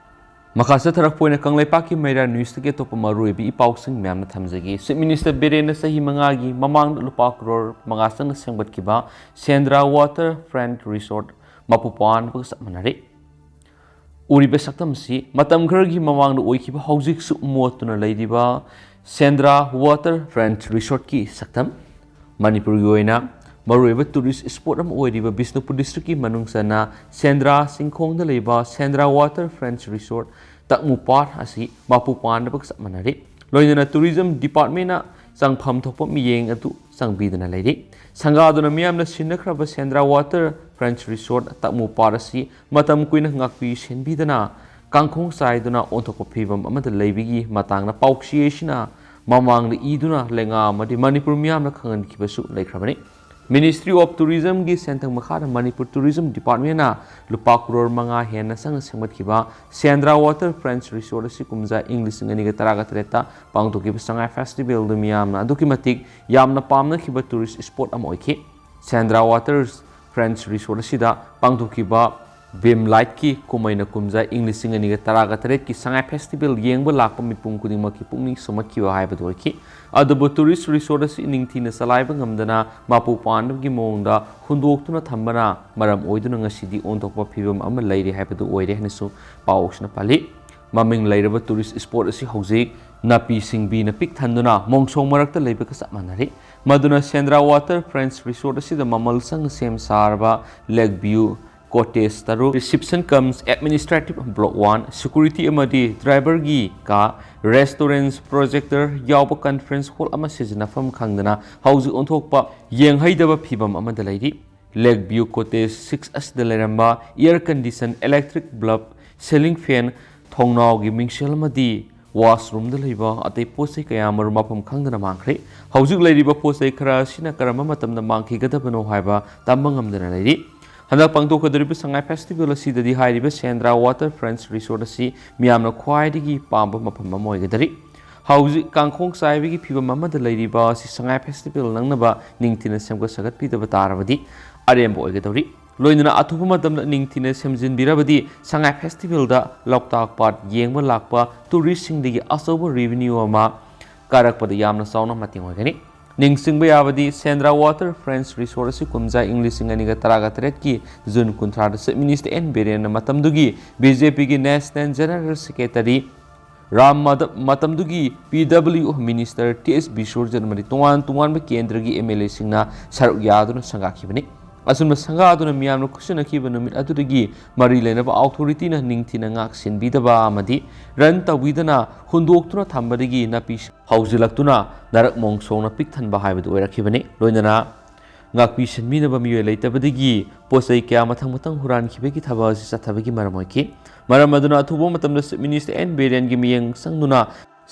ꯃꯈꯥ ꯆꯠꯊꯔꯛꯄ ꯑꯣꯏꯅ ꯀꯪꯂꯩꯄꯥꯛꯀꯤ ꯃꯩꯔꯥ ꯅ꯭ꯌꯨꯁꯇꯒꯤ ꯑꯇꯣꯞꯄ ꯃꯔꯨꯑꯣꯏꯕ ꯏ ꯄꯥꯎꯁꯤꯡ ꯃꯌꯥꯝꯅ ꯊꯝꯖꯒꯦ꯫ ꯆꯤꯐ ꯃꯤꯅꯤꯁꯇꯔ ꯕꯤꯔꯦꯟꯅ ꯆꯍꯤ ꯃꯉꯥꯒꯤ ꯃꯃꯥꯡꯗ ꯂꯨꯄꯥ ꯀ꯭ꯔꯣꯔ ꯃꯉꯥ ꯆꯪꯅ ꯁꯦꯝꯒꯠꯈꯤꯕ ꯁꯦꯟꯗ꯭ꯔꯥ ꯋꯥꯇꯔ ꯐ꯭ꯔꯟꯠ ꯔꯤꯁꯣꯔꯠ ꯃꯄꯨ ꯄꯥꯟꯕꯒ ꯆꯞ ꯃꯥꯟꯅꯔꯦ꯫ ꯎꯔꯤꯕ ꯁꯛꯇꯝꯁꯤ ꯃꯇꯝ ꯈꯔꯒꯤ ꯃꯃꯥꯡꯗ ꯑꯣꯏꯈꯤꯕ, ꯍꯧꯖꯤꯛꯁꯨ ꯃꯣꯠꯇꯨꯅ ꯂꯩꯔꯤꯕ ꯁꯦꯟꯗ꯭ꯔꯥ ꯋꯥꯇꯔ ꯐ꯭ꯔꯟꯠ ꯔꯤꯁꯣꯔꯠꯀꯤ ꯁꯛꯇꯝ꯫ ꯃꯅꯤꯄꯨꯔꯒꯤ ꯑꯣꯏꯅ ꯃꯔꯨꯑꯣꯏꯕ ꯇꯨꯔꯤꯁ ꯁ꯭ꯄꯣꯠ ꯑꯃ ꯑꯣꯏꯔꯤꯕ ꯕꯤꯁꯅꯨꯄꯨꯔ ꯗꯤꯁꯇ꯭ꯔꯤꯛꯀꯤ ꯃꯅꯨꯡ ꯆꯟꯅ ꯁꯦꯟꯗ꯭ꯔꯥ ꯆꯤꯡꯈꯣꯡꯗ ꯂꯩꯕ ꯁꯦꯟꯗ꯭ꯔꯥ ꯋꯥꯇꯔ ꯐ꯭ꯔꯟꯠ ꯔꯤꯁꯣꯔꯠ ꯇꯛꯃꯨ ꯄꯥꯠ ꯑꯁꯤ ꯃꯄꯨ ꯄꯥꯟꯗꯕꯒ ꯆꯞ ꯃꯥꯟꯅꯔꯤ꯫ ꯂꯣꯏꯅꯅ ꯇꯨꯔꯤꯖꯝ ꯗꯤꯄꯥꯔꯠꯃꯦꯟꯅ ꯆꯪꯐꯝ ꯊꯣꯛꯄ ꯃꯤꯠꯌꯦꯡ ꯑꯗꯨ ꯆꯪꯕꯤꯗꯨꯅ ꯂꯩꯔꯤ꯫ ꯁꯪꯒꯥꯗꯨꯅ ꯃꯤꯌꯥꯝꯅ ꯁꯤꯟꯅꯈ꯭ꯔꯕ ꯁꯦꯟꯗ꯭ꯔꯥ ꯋꯥꯇꯔ ꯐ꯭ꯔꯟꯠ ꯔꯤꯁꯣꯔꯠ ꯇꯛꯃꯨ ꯄꯥꯠ ꯑꯁꯤ ꯃꯇꯝ ꯀꯨꯏꯅ ꯉꯥꯛꯄꯤ ꯁꯦꯟꯕꯤꯗꯅ ꯀꯥꯡꯈꯣꯡ ꯆꯥꯏꯗꯨꯅ ꯑꯣꯟꯊꯣꯛꯄ ꯐꯤꯕꯝ ꯑꯃꯗ ꯂꯩꯕꯒꯤ ꯃꯇꯥꯡꯗ ꯄꯥꯎꯆꯦꯁꯤꯅ ꯃꯃꯥꯡꯗ ꯏꯗꯨꯅ ꯂꯩꯉꯥꯛ ꯑꯃꯗꯤ ꯃꯅꯤꯄꯨꯔ ꯃꯤꯌꯥꯝꯅ ꯈꯪꯍꯟꯈꯤꯕꯁꯨ ꯂꯩꯈ꯭ꯔꯕꯅꯤ꯫ ꯃꯤꯅꯤꯁꯇ꯭ꯔꯤ ꯑꯣꯐ ꯇꯨꯔꯤꯖꯝꯒꯤ ꯁꯦꯟꯊꯪ ꯃꯈꯥꯗ ꯃꯅꯤꯄꯨꯔ ꯇꯨꯔꯤꯖꯝ ꯗꯤꯄꯥꯔꯠꯃꯦꯟꯅ ꯂꯨꯄꯥ ꯀ꯭ꯔꯣꯔ ꯃꯉꯥ ꯍꯦꯟꯅ ꯆꯪꯅ ꯁꯦꯝꯒꯠꯈꯤꯕ ꯁꯦꯟꯗ꯭ꯔꯥ ꯋꯥꯇꯔ ꯐ꯭ꯔꯟꯠ ꯔꯤꯁꯣꯔꯠ ꯑꯁꯤ ꯀꯨꯝꯖꯥ ꯏꯪ ꯂꯤꯁꯤꯡ ꯑꯅꯤꯒ ꯇꯔꯥꯒ ꯇꯔꯦꯠꯇ ꯄꯥꯡꯊꯣꯛꯈꯤꯕ ꯁꯉꯥꯏ ꯐꯦꯁꯇꯤꯚꯦꯜꯗꯨ ꯃꯤꯌꯥꯝꯅ ꯑꯗꯨꯛꯀꯤ ꯃꯇꯤꯛ ꯌꯥꯝꯅ ꯄꯥꯝꯅꯈꯤꯕ ꯇꯨꯔꯤꯁ ꯁ꯭ꯄꯣꯠ ꯑꯃ ꯑꯣꯏꯈꯤ꯫ ꯁꯦꯟꯗ꯭ꯔꯥ ꯋꯥꯇꯔꯁ ꯐ꯭ꯔꯦꯟꯁ ꯔꯤꯁꯣꯔꯠ ꯑꯁꯤꯗ ꯄꯥꯡꯊꯣꯛꯈꯤꯕ ꯕꯤꯝ ꯂꯥꯏꯠꯀꯤ ꯀꯨꯝꯍꯩꯅ ꯀꯨꯝꯖꯥ ꯏꯪ ꯂꯤꯁꯤꯡ ꯑꯅꯤꯒ ꯇꯔꯥꯒ ꯇꯔꯦꯠꯀꯤ ꯁꯉꯥꯏ ꯐꯦꯁꯇꯤꯚꯦꯜ ꯌꯦꯡꯕ ꯂꯥꯛꯄ ꯃꯤꯄꯨꯝ ꯈꯨꯗꯤꯡꯃꯛꯀꯤ ꯄꯨꯛꯅꯤꯡ ꯁꯨꯝꯍꯠꯈꯤꯕ ꯍꯥꯏꯕꯗꯨ ꯑꯣꯏꯈꯤ꯫ ꯑꯗꯨꯕꯨ ꯇꯨꯔꯤꯁ ꯔꯤꯁꯣꯔꯠ ꯑꯁꯤ ꯅꯤꯡꯊꯤꯅ ꯆꯂꯥꯏꯕ ꯉꯝꯗꯅ ꯃꯄꯨ ꯄꯥꯟꯕꯒꯤ ꯃꯑꯣꯡꯗ ꯍꯨꯟꯗꯣꯛꯇꯨꯅ ꯊꯝꯕꯅ ꯃꯔꯝ ꯑꯣꯏꯗꯨꯅ ꯉꯁꯤꯗꯤ ꯑꯣꯟꯊꯣꯛꯄ ꯐꯤꯕꯝ ꯑꯃ ꯂꯩꯔꯤ ꯍꯥꯏꯕꯗꯨ ꯑꯣꯏꯔꯦ ꯍꯥꯏꯅꯁꯨ ꯄꯥꯎꯁꯤꯅ ꯄꯜꯂꯤ꯫ ꯃꯃꯤꯡ ꯂꯩꯔꯕ ꯇꯨꯔꯤꯁ ꯏꯁꯄꯣꯠ ꯑꯁꯤ ꯍꯧꯖꯤꯛ ꯅꯥꯄꯤ ꯁꯤꯡꯕꯤꯅ ꯄꯤꯛ ꯊꯟꯗꯨꯅ ꯃꯣꯡꯁꯣꯡ ꯃꯔꯛꯇ ꯂꯩꯕꯒ ꯆꯞ ꯃꯥꯟꯅꯔꯤ꯫ ꯃꯗꯨꯅ ꯁꯦꯟꯗ꯭ꯔꯥ ꯋꯥꯇꯔ ꯐ꯭ꯔꯦꯟꯁ ꯔꯤꯁꯣꯔꯠ ꯑꯁꯤꯗ ꯃꯃꯜ ꯆꯪꯅ ꯁꯦꯝ ꯁꯥꯔꯕ ꯂꯦꯛ ꯚ꯭ꯌꯨ ꯀꯣꯇꯦꯖ ꯇꯔꯨꯛ, reception cum administrative block one, security ꯑꯃꯗꯤ ꯗ꯭ꯔꯥꯏꯚꯔꯒꯤ ꯀꯥ, restaurant, projector ꯌꯥꯎꯕ conference hall ꯑꯃ ꯁꯤꯖꯤꯟꯅꯐꯝ ꯈꯪꯗꯅ ꯍꯧꯖꯤꯛ ꯑꯣꯟꯊꯣꯛꯄ ꯌꯦꯡꯍꯩꯗꯕ ꯐꯤꯕꯝ ꯑꯃꯗ ꯂꯩꯔꯤ꯫ ꯂꯦꯛ ꯚ꯭ꯌꯨ ꯀꯣꯇꯦꯖ ꯁꯤꯛꯁ ꯑꯁꯤꯗ ꯂꯩꯔꯝꯕ air condition, electric bulb, ceiling fan, ꯊꯣꯡꯅꯥꯎꯒꯤ ꯃꯤꯡꯁꯦꯜ ꯑꯃꯗꯤ ꯋꯥꯁꯔꯨꯝꯗ ꯂꯩꯕ ꯑꯇꯩ ꯄꯣꯠ ꯆꯩ ꯀꯌꯥ ꯑꯃꯔꯣꯝ ꯃꯐꯝ ꯈꯪꯗꯅ ꯃꯥꯡꯈ꯭ꯔꯦ꯫ ꯍꯧꯖꯤꯛ ꯂꯩꯔꯤꯕ ꯄꯣꯠ ꯆꯩ ꯈꯔ ꯑꯁꯤꯅ ꯀꯔꯝꯕ ꯃꯇꯝꯗ ꯃꯥꯡꯈꯤꯒꯗꯕꯅꯣ ꯍꯥꯏꯕ ꯇꯝꯕ ꯉꯝꯗꯅ ꯂꯩꯔꯤ꯫ ꯍꯟꯗꯛ ꯄꯥꯡꯊꯣꯛꯀꯗꯧꯔꯤꯕ ꯁꯉꯥꯏ ꯐꯦꯁꯇꯤꯚꯦꯜ ꯑꯁꯤꯗꯗꯤ ꯍꯥꯏꯔꯤꯕ ꯁꯦꯟꯗ꯭ꯔꯥ ꯋꯥꯇꯔ ꯐ꯭ꯔꯦꯟꯁ ꯔꯤꯁꯣꯔꯠ ꯑꯁꯤ ꯃꯤꯌꯥꯝꯅ ꯈ꯭ꯋꯥꯏꯗꯒꯤ ꯄꯥꯝꯕ ꯃꯐꯝ ꯑꯃ ꯑꯣꯏꯒꯗꯧꯔꯤ꯫ ꯍꯧꯖꯤꯛ ꯀꯥꯡꯈꯣꯡ ꯆꯥꯏꯕꯒꯤ ꯐꯤꯕꯝ ꯑꯃꯗ ꯂꯩꯔꯤꯕ ꯑꯁꯤ ꯁꯉꯥꯏ ꯐꯦꯁꯇꯤꯚꯦꯜ ꯅꯪꯅꯕ ꯅꯤꯡꯊꯤꯅ ꯁꯦꯝꯒꯠ ꯁꯥꯒꯠꯄꯤꯗꯕ ꯇꯥꯔꯕꯗꯤ ꯑꯔꯦꯝꯕ ꯑꯣꯏꯒꯗꯧꯔꯤ꯫ ꯂꯣꯏꯅꯅ ꯑꯊꯨꯕ ꯃꯇꯝꯗ ꯅꯤꯡꯊꯤꯅ ꯁꯦꯝꯖꯤꯟꯕꯤꯔꯕꯗꯤ ꯁꯉꯥꯏ ꯐꯦꯁꯇꯤꯚꯦꯜꯗ ꯂꯣꯛꯇꯥꯛ ꯄꯥꯠ ꯌꯦꯡꯕ ꯂꯥꯛꯄ ꯇꯨꯔꯤꯁꯁꯤꯡꯗꯒꯤ ꯑꯆꯧꯕ ꯔꯦꯚꯤꯅ꯭ꯌꯨ ꯑꯃ ꯀꯥꯔꯛꯄꯗ ꯌꯥꯝꯅ ꯆꯥꯎꯅ ꯃꯇꯦꯡ ꯑꯣꯏꯒꯅꯤ꯫ ꯅꯤꯡꯁꯤꯡꯕ ꯌꯥꯕꯗꯤ ꯁꯦꯟꯗ꯭ꯔꯥ ꯋꯥꯇꯔ ꯐ꯭ꯔꯦꯟꯁ ꯔꯤꯁꯣꯔꯠ ꯑꯁꯤ ꯀꯨꯝꯖꯥ ꯏꯪ ꯂꯤꯁꯤꯡ ꯑꯅꯤꯒ ꯇꯔꯥꯒ ꯇꯔꯦꯠꯀꯤ ꯖꯨꯟ ꯀꯨꯟꯊ꯭ꯔꯥꯗ ꯆꯤꯐ ꯃꯤꯅꯤꯁꯇꯔ ꯑꯦꯟ ꯕꯤꯔꯦꯟꯅ ꯃꯇꯝꯗꯨꯒꯤ ꯕꯤ ꯖꯦ ꯄꯤꯒꯤ national general secretary Ram Madhab, ꯃꯇꯝꯗꯨꯒꯤ ꯄꯤ ꯗꯕ꯭ꯂꯤꯎ ꯃꯤꯅꯤꯁꯇꯔ ꯇꯤ ꯑꯦꯁ ꯕꯤꯁ꯭ꯋꯔꯖꯟ ꯑꯃꯗꯤ ꯇꯣꯉꯥꯟ ꯇꯣꯉꯥꯟꯕ ꯀꯦꯟꯗ꯭ꯔꯒꯤ ꯑꯦꯝ ꯑꯦꯜ ꯑꯦꯁꯤꯡꯅ ꯁꯔꯨꯛ ꯌꯥꯗꯨꯅ ꯁꯪꯒꯥꯈꯤꯕꯅꯤ꯫ ꯑꯁꯨꯝꯅ ꯁꯪꯒꯥꯗꯨꯅ ꯃꯤꯌꯥꯝꯅ ꯈꯨꯠꯁꯤꯟꯅꯈꯤꯕ ꯅꯨꯃꯤꯠ ꯑꯗꯨꯗꯒꯤ ꯃꯔꯤ ꯂꯩꯅꯕ ꯑꯣꯊꯣꯔꯤꯇꯤꯅ ꯅꯤꯡꯊꯤꯅ ꯉꯥꯛ ꯁꯦꯟꯕꯤꯗꯕ ꯑꯃꯗꯤ ꯔꯟ ꯇꯧꯕꯤꯗꯅ ꯍꯨꯟꯗꯣꯛꯇꯨꯅ ꯊꯝꯕꯗꯒꯤ ꯅꯥꯄꯤ ꯍꯧꯖꯤꯜꯂꯛꯇꯨꯅ ꯅꯔꯛ ꯃꯣꯡꯁꯣꯡꯅ ꯄꯤꯛ ꯊꯟꯕ ꯍꯥꯏꯕꯗꯨ ꯑꯣꯏꯔꯛꯈꯤꯕꯅꯤ꯫ ꯂꯣꯏꯅꯅ ꯉꯥꯛꯄꯤ ꯁꯦꯟꯕꯤꯅꯕ ꯃꯤꯑꯣꯏ ꯂꯩꯇꯕꯗꯒꯤ ꯄꯣꯠ ꯆꯩ ꯀꯌꯥ ꯃꯊꯪ ꯃꯊꯪ ꯍꯨꯔꯥꯟꯈꯤꯕꯒꯤ ꯊꯕꯛ ꯑꯁꯤ ꯆꯠꯊꯕꯒꯤ ꯃꯔꯝ ꯑꯣꯏꯈꯤ꯫ ꯃꯔꯝ ꯑꯗꯨꯅ ꯑꯊꯨꯕ ꯃꯇꯝꯗ ꯆꯤꯐ ꯃꯤꯅꯤꯁꯇꯔ ꯑꯦꯟ ꯕꯤꯔꯦꯟꯒꯤ ꯃꯤꯠꯌꯦꯡ ꯆꯪꯗꯨꯅ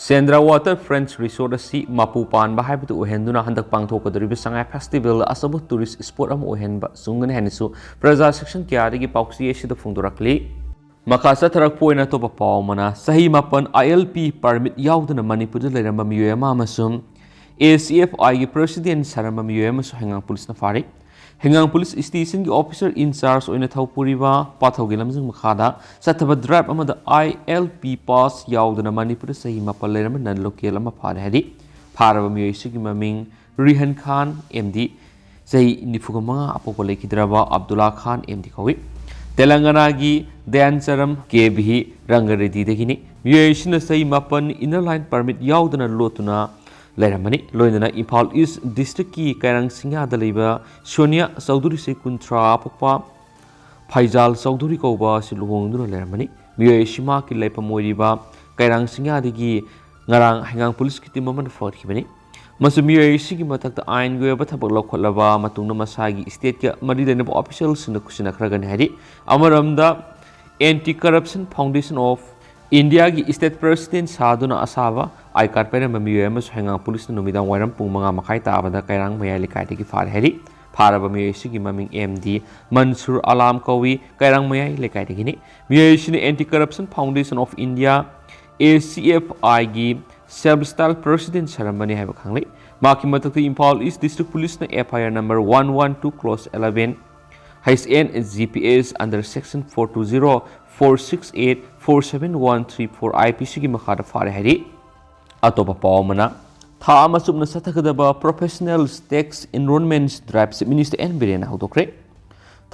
ꯁꯦꯟꯗ꯭ꯔꯥ ꯋꯥꯇꯔ ꯐ꯭ꯔꯦꯟꯁ ꯔꯤꯁꯣꯔꯠ ꯑꯁꯤ ꯃꯄꯨ ꯄꯥꯟꯕ ꯍꯥꯏꯕꯗꯨ ꯑꯣꯏꯍꯟꯗꯨꯅ ꯍꯟꯗꯛ ꯄꯥꯡꯊꯣꯛꯀꯗꯧꯔꯤꯕ ꯁꯉꯥꯏ ꯐꯦꯁꯇꯤꯚꯦꯜꯗ ꯑꯆꯧꯕ ꯇꯨꯔꯤꯁ ꯏꯁꯄꯣꯠ ꯑꯃ ꯑꯣꯏꯍꯟꯕ ꯆꯨꯝꯒꯅꯤ ꯍꯥꯏꯅꯁꯨ ꯄ꯭ꯔꯖꯥ ꯁꯦꯛꯁꯟ ꯀꯌꯥꯗꯒꯤ ꯄꯥꯎꯆꯦ ꯑꯁꯤꯗ ꯐꯣꯡꯗꯣꯔꯛꯂꯤ꯫ ꯃꯈꯥ ꯆꯠꯊꯔꯛꯄ ꯑꯣꯏꯅ ꯑꯇꯣꯞꯄ ꯄꯥꯎ ꯑꯃꯅ, ꯆꯍꯤ ꯃꯥꯄꯟ ꯑꯥꯏ ꯑꯦꯜ ꯄꯤ ꯄꯔꯃꯤꯠ ꯌꯥꯎꯗꯅ ꯃꯅꯤꯄꯨꯔꯗ ꯂꯩꯔꯝꯕ ꯃꯤꯑꯣꯏ ꯑꯃ ꯑꯃꯁꯨꯡ ꯑꯦ ꯁꯤ ꯑꯦꯐ ꯑꯥꯏꯒꯤ ꯄ꯭ꯔꯁꯤꯗꯦꯟ ꯁꯥꯔꯝꯕ ꯃꯤꯑꯣꯏ ꯑꯃꯁꯨ ꯍꯩꯉꯥꯡ ꯄꯨꯂꯤꯁꯅ ꯐꯥꯔꯦ꯫ ꯍꯩꯉꯥꯡ ꯄꯨꯂꯤꯁ ꯁ꯭ꯇꯦꯁꯟꯒꯤ ꯑꯣꯐꯤꯁꯔ ꯏꯟꯆꯥꯔꯖ ꯑꯣꯏꯅ ꯊꯧ ꯄꯨꯔꯤꯕ ꯄꯥꯊꯧꯒꯤ ꯂꯝꯖꯤꯡ ꯃꯈꯥꯗ ꯆꯠꯊꯕ ꯗ꯭ꯔꯥꯏꯚ ꯑꯃꯗ ꯑꯥꯏ ꯑꯦꯜ ꯄꯤ ꯄꯥꯁ ꯌꯥꯎꯗꯅ ꯃꯅꯤꯄꯨꯔꯗ ꯆꯍꯤ ꯃꯥꯄꯜ ꯂꯩꯔꯝꯕ ꯅꯟ ꯂꯣꯀꯦꯜ ꯑꯃ ꯐꯥꯔꯦ ꯍꯥꯏꯔꯤ꯫ ꯐꯥꯔꯕ ꯃꯤꯑꯣꯏꯁꯤꯒꯤ ꯃꯃꯤꯡ ꯔꯤꯍꯟ ꯈꯥꯟ ꯑꯦꯝ ꯗꯤ, ꯆꯍꯤ ꯅꯤꯐꯨꯒ ꯃꯉꯥ ꯑꯄꯣꯛꯄ ꯂꯩꯈꯤꯗ꯭ꯔꯕ ꯑꯕꯗꯨꯜꯂꯥ ꯈꯥꯟ ꯑꯦꯝ ꯗꯤ ꯀꯧꯏ꯫ ꯇꯦꯂꯪꯒꯅꯥꯒꯤ ꯗꯌꯥꯟꯆꯔꯝ ꯀꯦ ꯚꯤ ꯔꯪꯒꯔꯦꯗꯤꯗꯒꯤꯅꯤ꯫ ꯃꯤꯑꯣꯏ ꯑꯁꯤꯅ ꯆꯍꯤ ꯃꯥꯄꯟ ꯏꯟꯅꯔ ꯂꯥꯏꯟ ꯄꯔꯃꯤꯠ ꯌꯥꯎꯗꯅ ꯂꯣꯠꯇꯨꯅ ꯂꯩꯔꯝꯕꯅꯤ꯫ ꯂꯣꯏꯅꯅ ꯏꯝꯐꯥꯜ ꯏꯁ ꯗꯤꯁꯇ꯭ꯔꯤꯛꯀꯤ ꯀꯩꯔꯥꯡ ꯁꯤꯡꯌꯥꯗ ꯂꯩꯕ ꯁꯣꯅꯤꯌꯥ ꯆꯧꯙꯨꯔꯤ, ꯆꯍꯤ ꯀꯨꯟꯊ꯭ꯔꯥ ꯑꯄꯣꯛꯄ ꯐꯩꯖꯥꯜ ꯆꯧꯙꯨꯔꯤ ꯀꯧꯕ ꯑꯁꯤ ꯂꯨꯍꯣꯡꯗꯨꯅ ꯂꯩꯔꯝꯕꯅꯤ꯫ ꯃꯤꯑꯣꯏ ꯑꯁꯤ ꯃꯍꯥꯛꯀꯤ ꯂꯩꯐꯝ ꯑꯣꯏꯔꯤꯕ ꯀꯩꯔꯥꯡ ꯁꯤꯡꯌꯥꯗꯒꯤ ꯉꯔꯥꯡ ꯍꯩꯉꯥꯡ ꯄꯨꯂꯤꯁꯀꯤ ꯇꯤꯝ ꯑꯃꯅ ꯐꯥꯒꯠꯈꯤꯕꯅꯤ꯫ ꯃꯁꯤ ꯃꯤꯑꯣꯏ ꯑꯁꯤꯒꯤ ꯃꯊꯛꯇ ꯑꯥꯏꯟꯒꯤ ꯑꯣꯏꯕ ꯊꯕꯛ ꯂꯧꯈꯠꯂꯕ ꯃꯇꯨꯡꯗ ꯃꯁꯥꯒꯤ ꯁ꯭ꯇꯦꯠꯀ ꯃꯔꯤ ꯂꯩꯅꯕ ꯑꯣꯐꯤꯁꯤꯌꯦꯜꯁꯤꯡꯗ ꯈꯨꯠꯁꯤꯟꯅꯈ꯭ꯔꯒꯅꯤ ꯍꯥꯏꯔꯤ꯫ ꯑꯃꯔꯣꯝꯗ, ꯑꯦꯟꯇꯤ ꯀꯔꯞꯁꯟ ꯐꯥꯎꯟꯗꯦꯁꯟ ꯑꯣꯐ ꯏꯟꯗꯤꯌꯥꯒꯤ ꯁ꯭ꯇꯦꯠ ꯄ꯭ꯔꯁꯤꯗꯦꯟ ꯁꯥꯗꯨꯅ ꯑꯁꯥꯕ ꯑꯥꯏ ꯀꯥꯔꯗ ꯄꯥꯏꯔꯝꯕ ꯃꯤꯑꯣꯏ ꯑꯃꯁꯨ ꯍꯩꯉꯥꯡ ꯄꯨꯂꯤꯁꯅ ꯅꯨꯃꯤꯗꯥꯡ ꯋꯥꯏꯔꯝ ꯄꯨꯡ ꯃꯉꯥ ꯃꯈꯥꯏ ꯇꯥꯕꯗ ꯀꯩꯔꯥꯡ ꯃꯌꯥꯏ ꯂꯩꯀꯥꯏꯗꯒꯤ ꯐꯥꯔꯦ ꯍꯥꯏꯔꯤ꯫ ꯐꯥꯔꯕ ꯃꯤꯑꯣꯏ ꯑꯁꯤꯒꯤ ꯃꯃꯤꯡ ꯑꯦꯝ ꯗꯤ ꯃꯟꯁꯨꯔ ꯑꯂꯥꯝ ꯀꯧꯏ, ꯀꯩꯔꯥꯡ ꯃꯌꯥꯏ ꯂꯩꯀꯥꯏꯗꯒꯤꯅꯤ꯫ ꯃꯤꯑꯣꯏ ꯑꯁꯤꯅ anti corruption foundation of India, A C F ꯑꯥꯏꯒꯤ ꯁꯦꯜꯐ ꯁ꯭ꯇꯥꯏꯜ ꯄ꯭ꯔꯁꯤꯗꯦꯟ ꯁꯥꯔꯝꯕꯅꯤ ꯍꯥꯏꯕ ꯈꯪꯂꯦ꯫ ꯃꯍꯥꯛꯀꯤ ꯃꯊꯛꯇ ꯏꯝꯐꯥꯜ ꯏꯁ ꯗꯤꯁꯇ꯭ꯔꯤꯛ ꯄꯨꯂꯤꯁꯅ F I R number one one two close eleven H N G P S under section four two zero four six eight four seven one three four I P C ꯒꯤ ꯃꯈꯥꯗ ꯐꯥꯔꯦ ꯍꯥꯏꯔꯤ꯫ ꯑꯇꯣꯞꯄ ꯄꯥꯎ ꯑꯃꯅ, ꯊꯥ ꯑꯃ ꯆꯨꯞꯅ ꯆꯠꯊꯒꯗꯕ professional tax enrollment drive chief minister N ꯕꯤꯔꯦꯟꯅ ꯍꯧꯗꯣꯛꯈ꯭ꯔꯦ꯫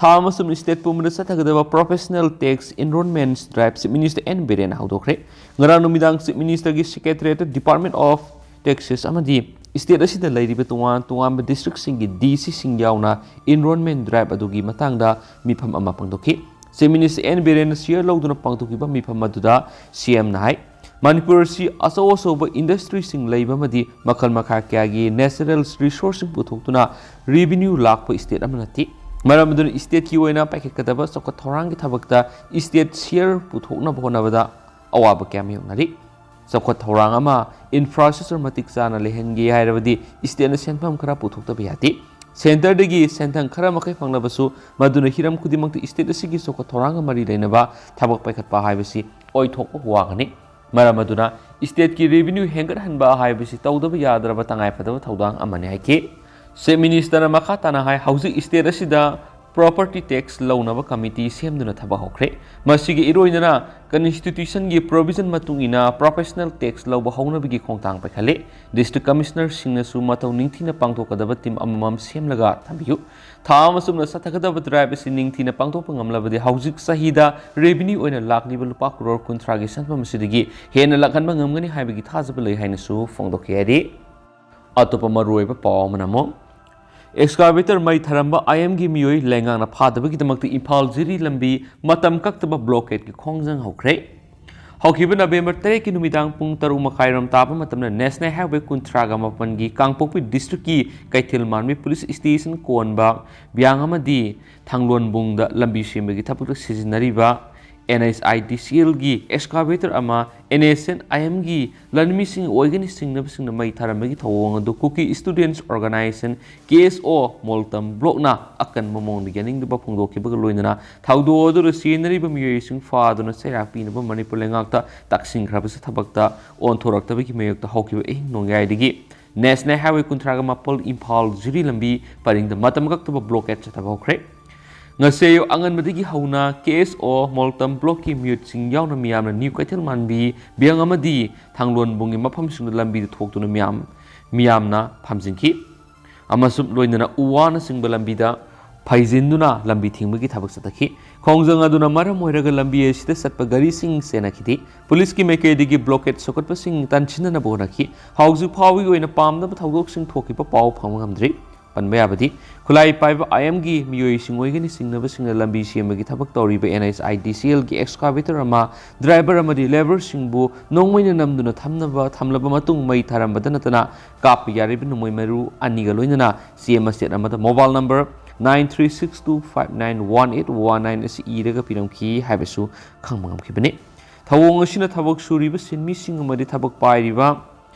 ꯊꯥ ꯑꯃ ꯆꯨꯞꯅ ꯁ꯭ꯇꯦꯠ ꯄꯨꯝꯕꯗ ꯆꯠꯊꯒꯗꯕ professional tax enrollment drive chief minister N ꯕꯤꯔꯦꯟꯅ ꯍꯧꯗꯣꯛꯈ꯭ꯔꯦ꯫ ꯉꯔꯥꯡ ꯅꯨꯃꯤꯗꯥꯡ ꯆꯤꯐ ꯃꯤꯅꯤꯁꯇꯔꯒꯤ ꯁꯦꯀ꯭ꯔꯦꯇꯔꯤꯌꯦꯠꯇ ꯗꯤꯄꯥꯔꯠꯃꯦꯟꯠ ꯑꯣꯐ ꯇꯦꯛꯁꯦꯁ ꯑꯃꯗꯤ ꯁ꯭ꯇꯦꯠ ꯑꯁꯤꯗ ꯂꯩꯔꯤꯕ ꯇꯣꯉꯥꯟ ꯇꯣꯉꯥꯟꯕ ꯗꯤꯁꯇ꯭ꯔꯤꯛꯁꯤꯡꯒꯤ ꯗꯤ ꯁꯤꯁꯤꯡ ꯌꯥꯎꯅ ꯏꯟꯔꯣꯜꯃꯦꯟꯠ ꯗ꯭ꯔꯥꯏꯚ ꯑꯗꯨꯒꯤ ꯃꯇꯥꯡꯗ ꯃꯤꯐꯝ ꯑꯃ ꯄꯥꯡꯊꯣꯛꯈꯤ꯫ ꯆꯤꯐ ꯃꯤꯅꯤꯁꯇꯔ ꯑꯦꯟ ꯕꯤꯔꯦꯟꯅ ꯆꯤꯌꯔ ꯂꯧꯗꯨꯅ ꯄꯥꯡꯊꯣꯛꯈꯤꯕ ꯃꯤꯐꯝ ꯑꯗꯨꯗ ꯁꯤ ꯑꯦꯝꯅ ꯍꯥꯏ, ꯃꯅꯤꯄꯨꯔ ꯑꯁꯤ ꯑꯆꯧ ꯑꯆꯧꯕ ꯏꯟꯗꯁꯇ꯭ꯔꯤꯁꯤꯡ ꯂꯩꯕ ꯑꯃꯗꯤ ꯃꯈꯜ ꯃꯈꯥ ꯀꯌꯥꯒꯤ ꯅꯦꯆꯔꯦꯜ ꯔꯤꯁꯣꯔꯁꯁꯤꯡ ꯄꯨꯊꯣꯛꯇꯨꯅ ꯔꯦꯚꯤꯅ꯭ꯌꯨ ꯂꯥꯛꯄ ꯁ꯭ꯇꯦꯠ ꯑꯃ ꯅꯠꯇꯦ꯫ ꯃꯔꯝ ꯑꯗꯨꯅ ꯁ꯭ꯇꯦꯠꯀꯤ ꯑꯣꯏꯅ ꯄꯥꯏꯈꯠꯀꯗꯕ ꯆꯥꯎꯈꯠ ꯊꯧꯔꯥꯡꯒꯤ ꯊꯕꯛꯇ ꯁ꯭ꯇꯦꯠ ꯁꯤꯌꯔ ꯄꯨꯊꯣꯛꯅꯕ ꯍꯣꯠꯅꯕꯗ ꯑꯋꯥꯕ ꯀꯌꯥ ꯃꯥꯌꯣꯛꯅꯔꯤ꯫ ꯆꯥꯎꯈꯠ ꯊꯧꯔꯥꯡ ꯑꯃ ꯏꯟꯐ꯭ꯔꯥꯁ꯭ꯇ꯭ꯔꯛꯆꯔ ꯃꯇꯤꯛ ꯆꯥꯅ ꯂꯩꯍꯟꯒꯦ ꯍꯥꯏꯔꯕꯗꯤ ꯁ꯭ꯇꯦꯠꯅ ꯁꯦꯟꯐꯝ ꯈꯔ ꯄꯨꯊꯣꯛꯇꯕ ꯌꯥꯗꯦ꯫ ꯁꯦꯟꯇꯔꯗꯒꯤ ꯁꯦꯟꯊꯪ ꯈꯔ ꯃꯈꯩ ꯐꯪꯂꯕꯁꯨ ꯃꯗꯨꯅ ꯍꯤꯔꯝ ꯈꯨꯗꯤꯡꯃꯛꯇ ꯁ꯭ꯇꯦꯠ ꯑꯁꯤꯒꯤ ꯆꯥꯎꯈꯠ ꯊꯧꯔꯥꯡꯒ ꯃꯔꯤ ꯂꯩꯅꯕ ꯊꯕꯛ ꯄꯥꯏꯈꯠꯄ ꯍꯥꯏꯕꯁꯤ ꯑꯣꯏꯊꯣꯛꯄ ꯋꯥꯒꯅꯤ꯫ ꯃꯔꯝ ꯑꯗꯨꯅ stateꯀꯤ revenue ꯍꯦꯟꯒꯠꯍꯟꯕ ꯍꯥꯏꯕꯁꯤ ꯇꯧꯗꯕ ꯌꯥꯗ꯭ꯔꯕ ꯇꯉꯥꯏꯐꯗꯕ ꯊꯧꯗꯥꯡ ꯑꯃꯅꯤ ꯍꯥꯏꯈꯤ꯫ Chief Ministerꯅ ꯃꯈꯥ ꯇꯥꯅ ꯍꯥꯏ, ꯍꯧꯖꯤꯛ state ꯑꯁꯤꯗ property tax ꯂꯧꯅꯕ committee ꯁꯦꯝꯗꯨꯅ ꯊꯕꯛ ꯍꯧꯈ꯭ꯔꯦ꯫ ꯃꯁꯤꯒꯤ ꯏꯔꯣꯏꯅꯅ constitutionꯒꯤ provision ꯃꯇꯨꯡ ꯏꯟꯅ professional tax ꯂꯧꯕ ꯍꯧꯅꯕꯒꯤ ꯈꯣꯡꯊꯥꯡ ꯄꯥꯏꯈꯠꯂꯦ꯫ District Commissionerꯁꯤꯡꯅꯁꯨ ꯃꯇꯧ ꯅꯤꯡꯊꯤꯅ ꯄꯥꯡꯊꯣꯛꯀꯗꯕ team ꯑꯃꯃꯝ ꯁꯦꯝꯂꯒ ꯊꯝꯕꯤꯌꯨ꯫ ꯊꯥ ꯑꯃ ꯆꯨꯞꯅ ꯆꯠꯊꯒꯗꯕ drive ꯑꯁꯤ ꯅꯤꯡꯊꯤꯅ ꯄꯥꯡꯊꯣꯛꯄ ꯉꯝꯂꯕꯗꯤ ꯍꯧꯖꯤꯛ ꯆꯍꯤꯗ revenue ꯑꯣꯏꯅ ꯂꯥꯛꯂꯤꯕ ꯂꯨꯄꯥ ꯀ꯭ꯔꯣꯔ ꯀꯨꯟꯊ꯭ꯔꯥꯒꯤ ꯁꯦꯟꯐꯝ ꯑꯁꯤꯗꯒꯤ ꯍꯦꯟꯅ ꯂꯥꯛꯍꯟꯕ ꯉꯝꯒꯅꯤ ꯍꯥꯏꯕꯒꯤ ꯊꯥꯖꯕ ꯂꯩ ꯍꯥꯏꯅꯁꯨ ꯐꯣꯡꯗꯣꯛꯈꯤ ꯍꯥꯏꯔꯤ꯫ ꯑꯇꯣꯞꯄ ꯃꯔꯨꯑꯣꯏꯕ ꯄꯥꯎ ꯑꯃꯅ ꯑꯃꯨꯛ, excavator ꯃꯩ ꯊꯥꯔꯝꯕ I Mꯒꯤ ꯃꯤꯑꯣꯏ ꯂꯩꯉꯥꯛꯅ ꯐꯥꯗꯕꯒꯤꯗꯃꯛꯇ ꯏꯝꯐꯥꯜ ꯖꯤꯔꯤ ꯂꯝꯕꯤ ꯃꯇꯝ ꯀꯛꯇꯕ blockadeꯀꯤ ꯈꯣꯡꯖꯪ ꯍꯧꯈ꯭ꯔꯦ꯫ ꯍꯧꯈꯤꯕ November ꯇꯔꯦꯠꯀꯤ ꯅꯨꯃꯤꯗꯥꯡ ꯄꯨꯡ ꯇꯔꯨꯛ ꯃꯈꯥꯏꯔꯣꯝ ꯇꯥꯕ ꯃꯇꯝꯗ National Highway ꯀꯨꯟꯊ꯭ꯔꯥꯒ ꯃꯥꯄꯟꯒꯤ ꯀꯥꯡꯄꯣꯛꯄꯤ districtꯀꯤ ꯀꯩꯊꯦꯜ ꯃꯥꯟꯕꯤ police station ꯀꯣꯟꯕ ꯕꯤꯌꯥꯡ ꯑꯃꯗꯤ ꯊꯥꯡꯂꯣꯟꯕꯨꯡꯗ ꯂꯝꯕꯤ ꯁꯦꯝꯕꯒꯤ ꯊꯕꯛꯇ ꯁꯤꯖꯤꯟꯅꯔꯤꯕ NHIDCLꯒꯤ excavator ꯑꯃ NSCN-IMꯒꯤ ꯂꯥꯟꯃꯤꯁꯤꯡ ꯑꯣꯏꯒꯅꯤ ꯆꯤꯡꯅꯕꯁꯤꯡꯅ ꯃꯩ ꯊꯥꯔꯝꯕꯒꯤ ꯊꯧꯑꯣꯡ ꯑꯗꯨ Kuki Students Organisation, KSO, ꯃꯣꯜꯇꯝ blockꯅ ꯑꯀꯟꯕ ꯃꯑꯣꯡꯗ ꯌꯥꯅꯤꯡꯗꯕ ꯐꯣꯡꯗꯣꯛꯈꯤꯕꯒ ꯂꯣꯏꯅꯅ ꯊꯧꯗꯣꯛ ꯑꯗꯨꯗ ꯁꯤꯖꯤꯟꯅꯔꯤꯕ ꯃꯤꯑꯣꯏꯁꯤꯡ ꯐꯥꯗꯨꯅ ꯆꯩꯔꯥꯛ ꯄꯤꯅꯕ ꯃꯅꯤꯄꯨꯔ ꯂꯩꯉꯥꯛꯇ ꯇꯛꯁꯤꯟꯈ꯭ꯔꯕꯁꯨ ꯊꯕꯛꯇ ꯑꯣꯟꯊꯣꯔꯛꯇꯕꯒꯤ ꯃꯥꯌꯣꯛꯇ ꯍꯧꯈꯤꯕ ꯑꯍꯤꯡ ꯅꯣꯡꯌꯥꯏꯗꯒꯤ National Highway ꯀꯨꯟꯊ꯭ꯔꯥꯒ ꯃꯥꯄꯜ ꯏꯝꯐꯥꯜ ꯖꯤꯔꯤ ꯂꯝꯕꯤ ꯄꯔꯤꯡꯗ ꯃꯇꯝ ꯀꯛꯇꯕ blockade ꯆꯠꯊꯕ ꯍꯧꯈ꯭ꯔꯦ꯫ ꯉꯁꯤ ꯑꯌꯨꯛ ꯑꯉꯟꯕꯗꯒꯤ ꯍꯧꯅ KSO ꯃꯣꯜꯇꯝ blockꯀꯤ ꯃꯤꯑꯣꯏꯁꯤꯡ ꯌꯥꯎꯅ ꯃꯤꯌꯥꯝꯅ New ꯀꯩꯊꯦꯜ ꯃꯥꯟꯕꯤ, ꯕꯤꯌꯪ ꯑꯃꯗꯤ ꯊꯥꯡꯂꯣꯟꯕꯨꯡꯒꯤ ꯃꯐꯝꯁꯤꯡꯗ ꯂꯝꯕꯤꯗ ꯊꯣꯛꯇꯨꯅ ꯃꯤꯌꯥꯝ, ꯃꯤꯌꯥꯝꯅ ꯐꯝꯖꯤꯟꯈꯤ꯫ ꯑꯃꯁꯨꯝ ꯂꯣꯏꯅꯅ ꯎ ꯋꯥꯅꯆꯤꯡꯕ ꯂꯝꯕꯤꯗ ꯐꯩꯖꯤꯟꯗꯨꯅ ꯂꯝꯕꯤ ꯊꯤꯡꯕꯒꯤ ꯊꯕꯛ ꯆꯠꯊꯈꯤ꯫ ꯈꯣꯡꯖꯪ ꯑꯗꯨꯅ ꯃꯔꯝ ꯑꯣꯏꯔꯒ ꯂꯝꯕꯤ ꯑꯁꯤꯗ ꯆꯠꯄ ꯒꯥꯔꯤꯁꯤꯡ ꯆꯦꯟꯅꯈꯤꯗꯦ꯫ Policeꯀꯤ ꯃꯥꯏꯀꯩꯗꯒꯤ blockade ꯁꯧꯒꯠꯄꯁꯤꯡ ꯇꯟꯁꯤꯟꯅꯅꯕ ꯍꯣꯠꯅꯈꯤ꯫ ꯍꯧꯖꯤꯛ ꯐꯥꯎꯕꯒꯤ ꯑꯣꯏꯅ ꯄꯥꯝꯗꯕ ꯊꯧꯗꯣꯛꯁꯤꯡ ꯊꯣꯛꯈꯤꯕ ꯄꯥꯎ ꯐꯪꯕ ꯉꯝꯗ꯭ꯔꯤ꯫ ꯄꯟꯕ ꯌꯥꯕꯗꯤ, ꯈꯨꯠꯂꯥꯏ ꯄꯥꯏꯕ I Mꯒꯤ ꯃꯤꯑꯣꯏꯁꯤꯡ ꯑꯣꯏꯒꯅꯤ ꯆꯤꯡꯅꯕꯁꯤꯡꯅ ꯂꯝꯕꯤ ꯁꯦꯝꯕꯒꯤ ꯊꯕꯛ ꯇꯧꯔꯤꯕ NHIDCLꯒꯤ excavator ꯑꯃ, driver ꯑꯃꯗꯤ labourꯁꯤꯡꯕꯨ ꯅꯣꯡꯃꯩꯅ ꯅꯝꯗꯨꯅ ꯊꯝꯅꯕ, ꯊꯝꯂꯕ ꯃꯇꯨꯡ ꯃꯩ ꯊꯥꯔꯝꯕꯗ ꯅꯠꯇꯅ ꯀꯥꯞꯄ ꯌꯥꯔꯤꯕ ꯅꯣꯡꯃꯩ ꯃꯔꯨ ꯑꯅꯤꯒ ꯂꯣꯏꯅꯅ ꯆꯦ ꯃꯆꯦꯠ ꯑꯃꯗ mobile number nine three six two five nine one eight one nine ꯑꯁꯤ ꯏꯔꯒ ꯄꯤꯔꯝꯈꯤ ꯍꯥꯏꯕꯁꯨ ꯈꯪꯕ ꯉꯝꯈꯤꯕꯅꯤ꯫ ꯊꯧꯑꯣꯡ ꯑꯁꯤꯅ ꯊꯕꯛ ꯁꯨꯔꯤꯕ ꯁꯤꯟꯃꯤꯁꯤꯡ ꯑꯃꯗꯤ ꯊꯕꯛ ꯄꯥꯏꯔꯤꯕ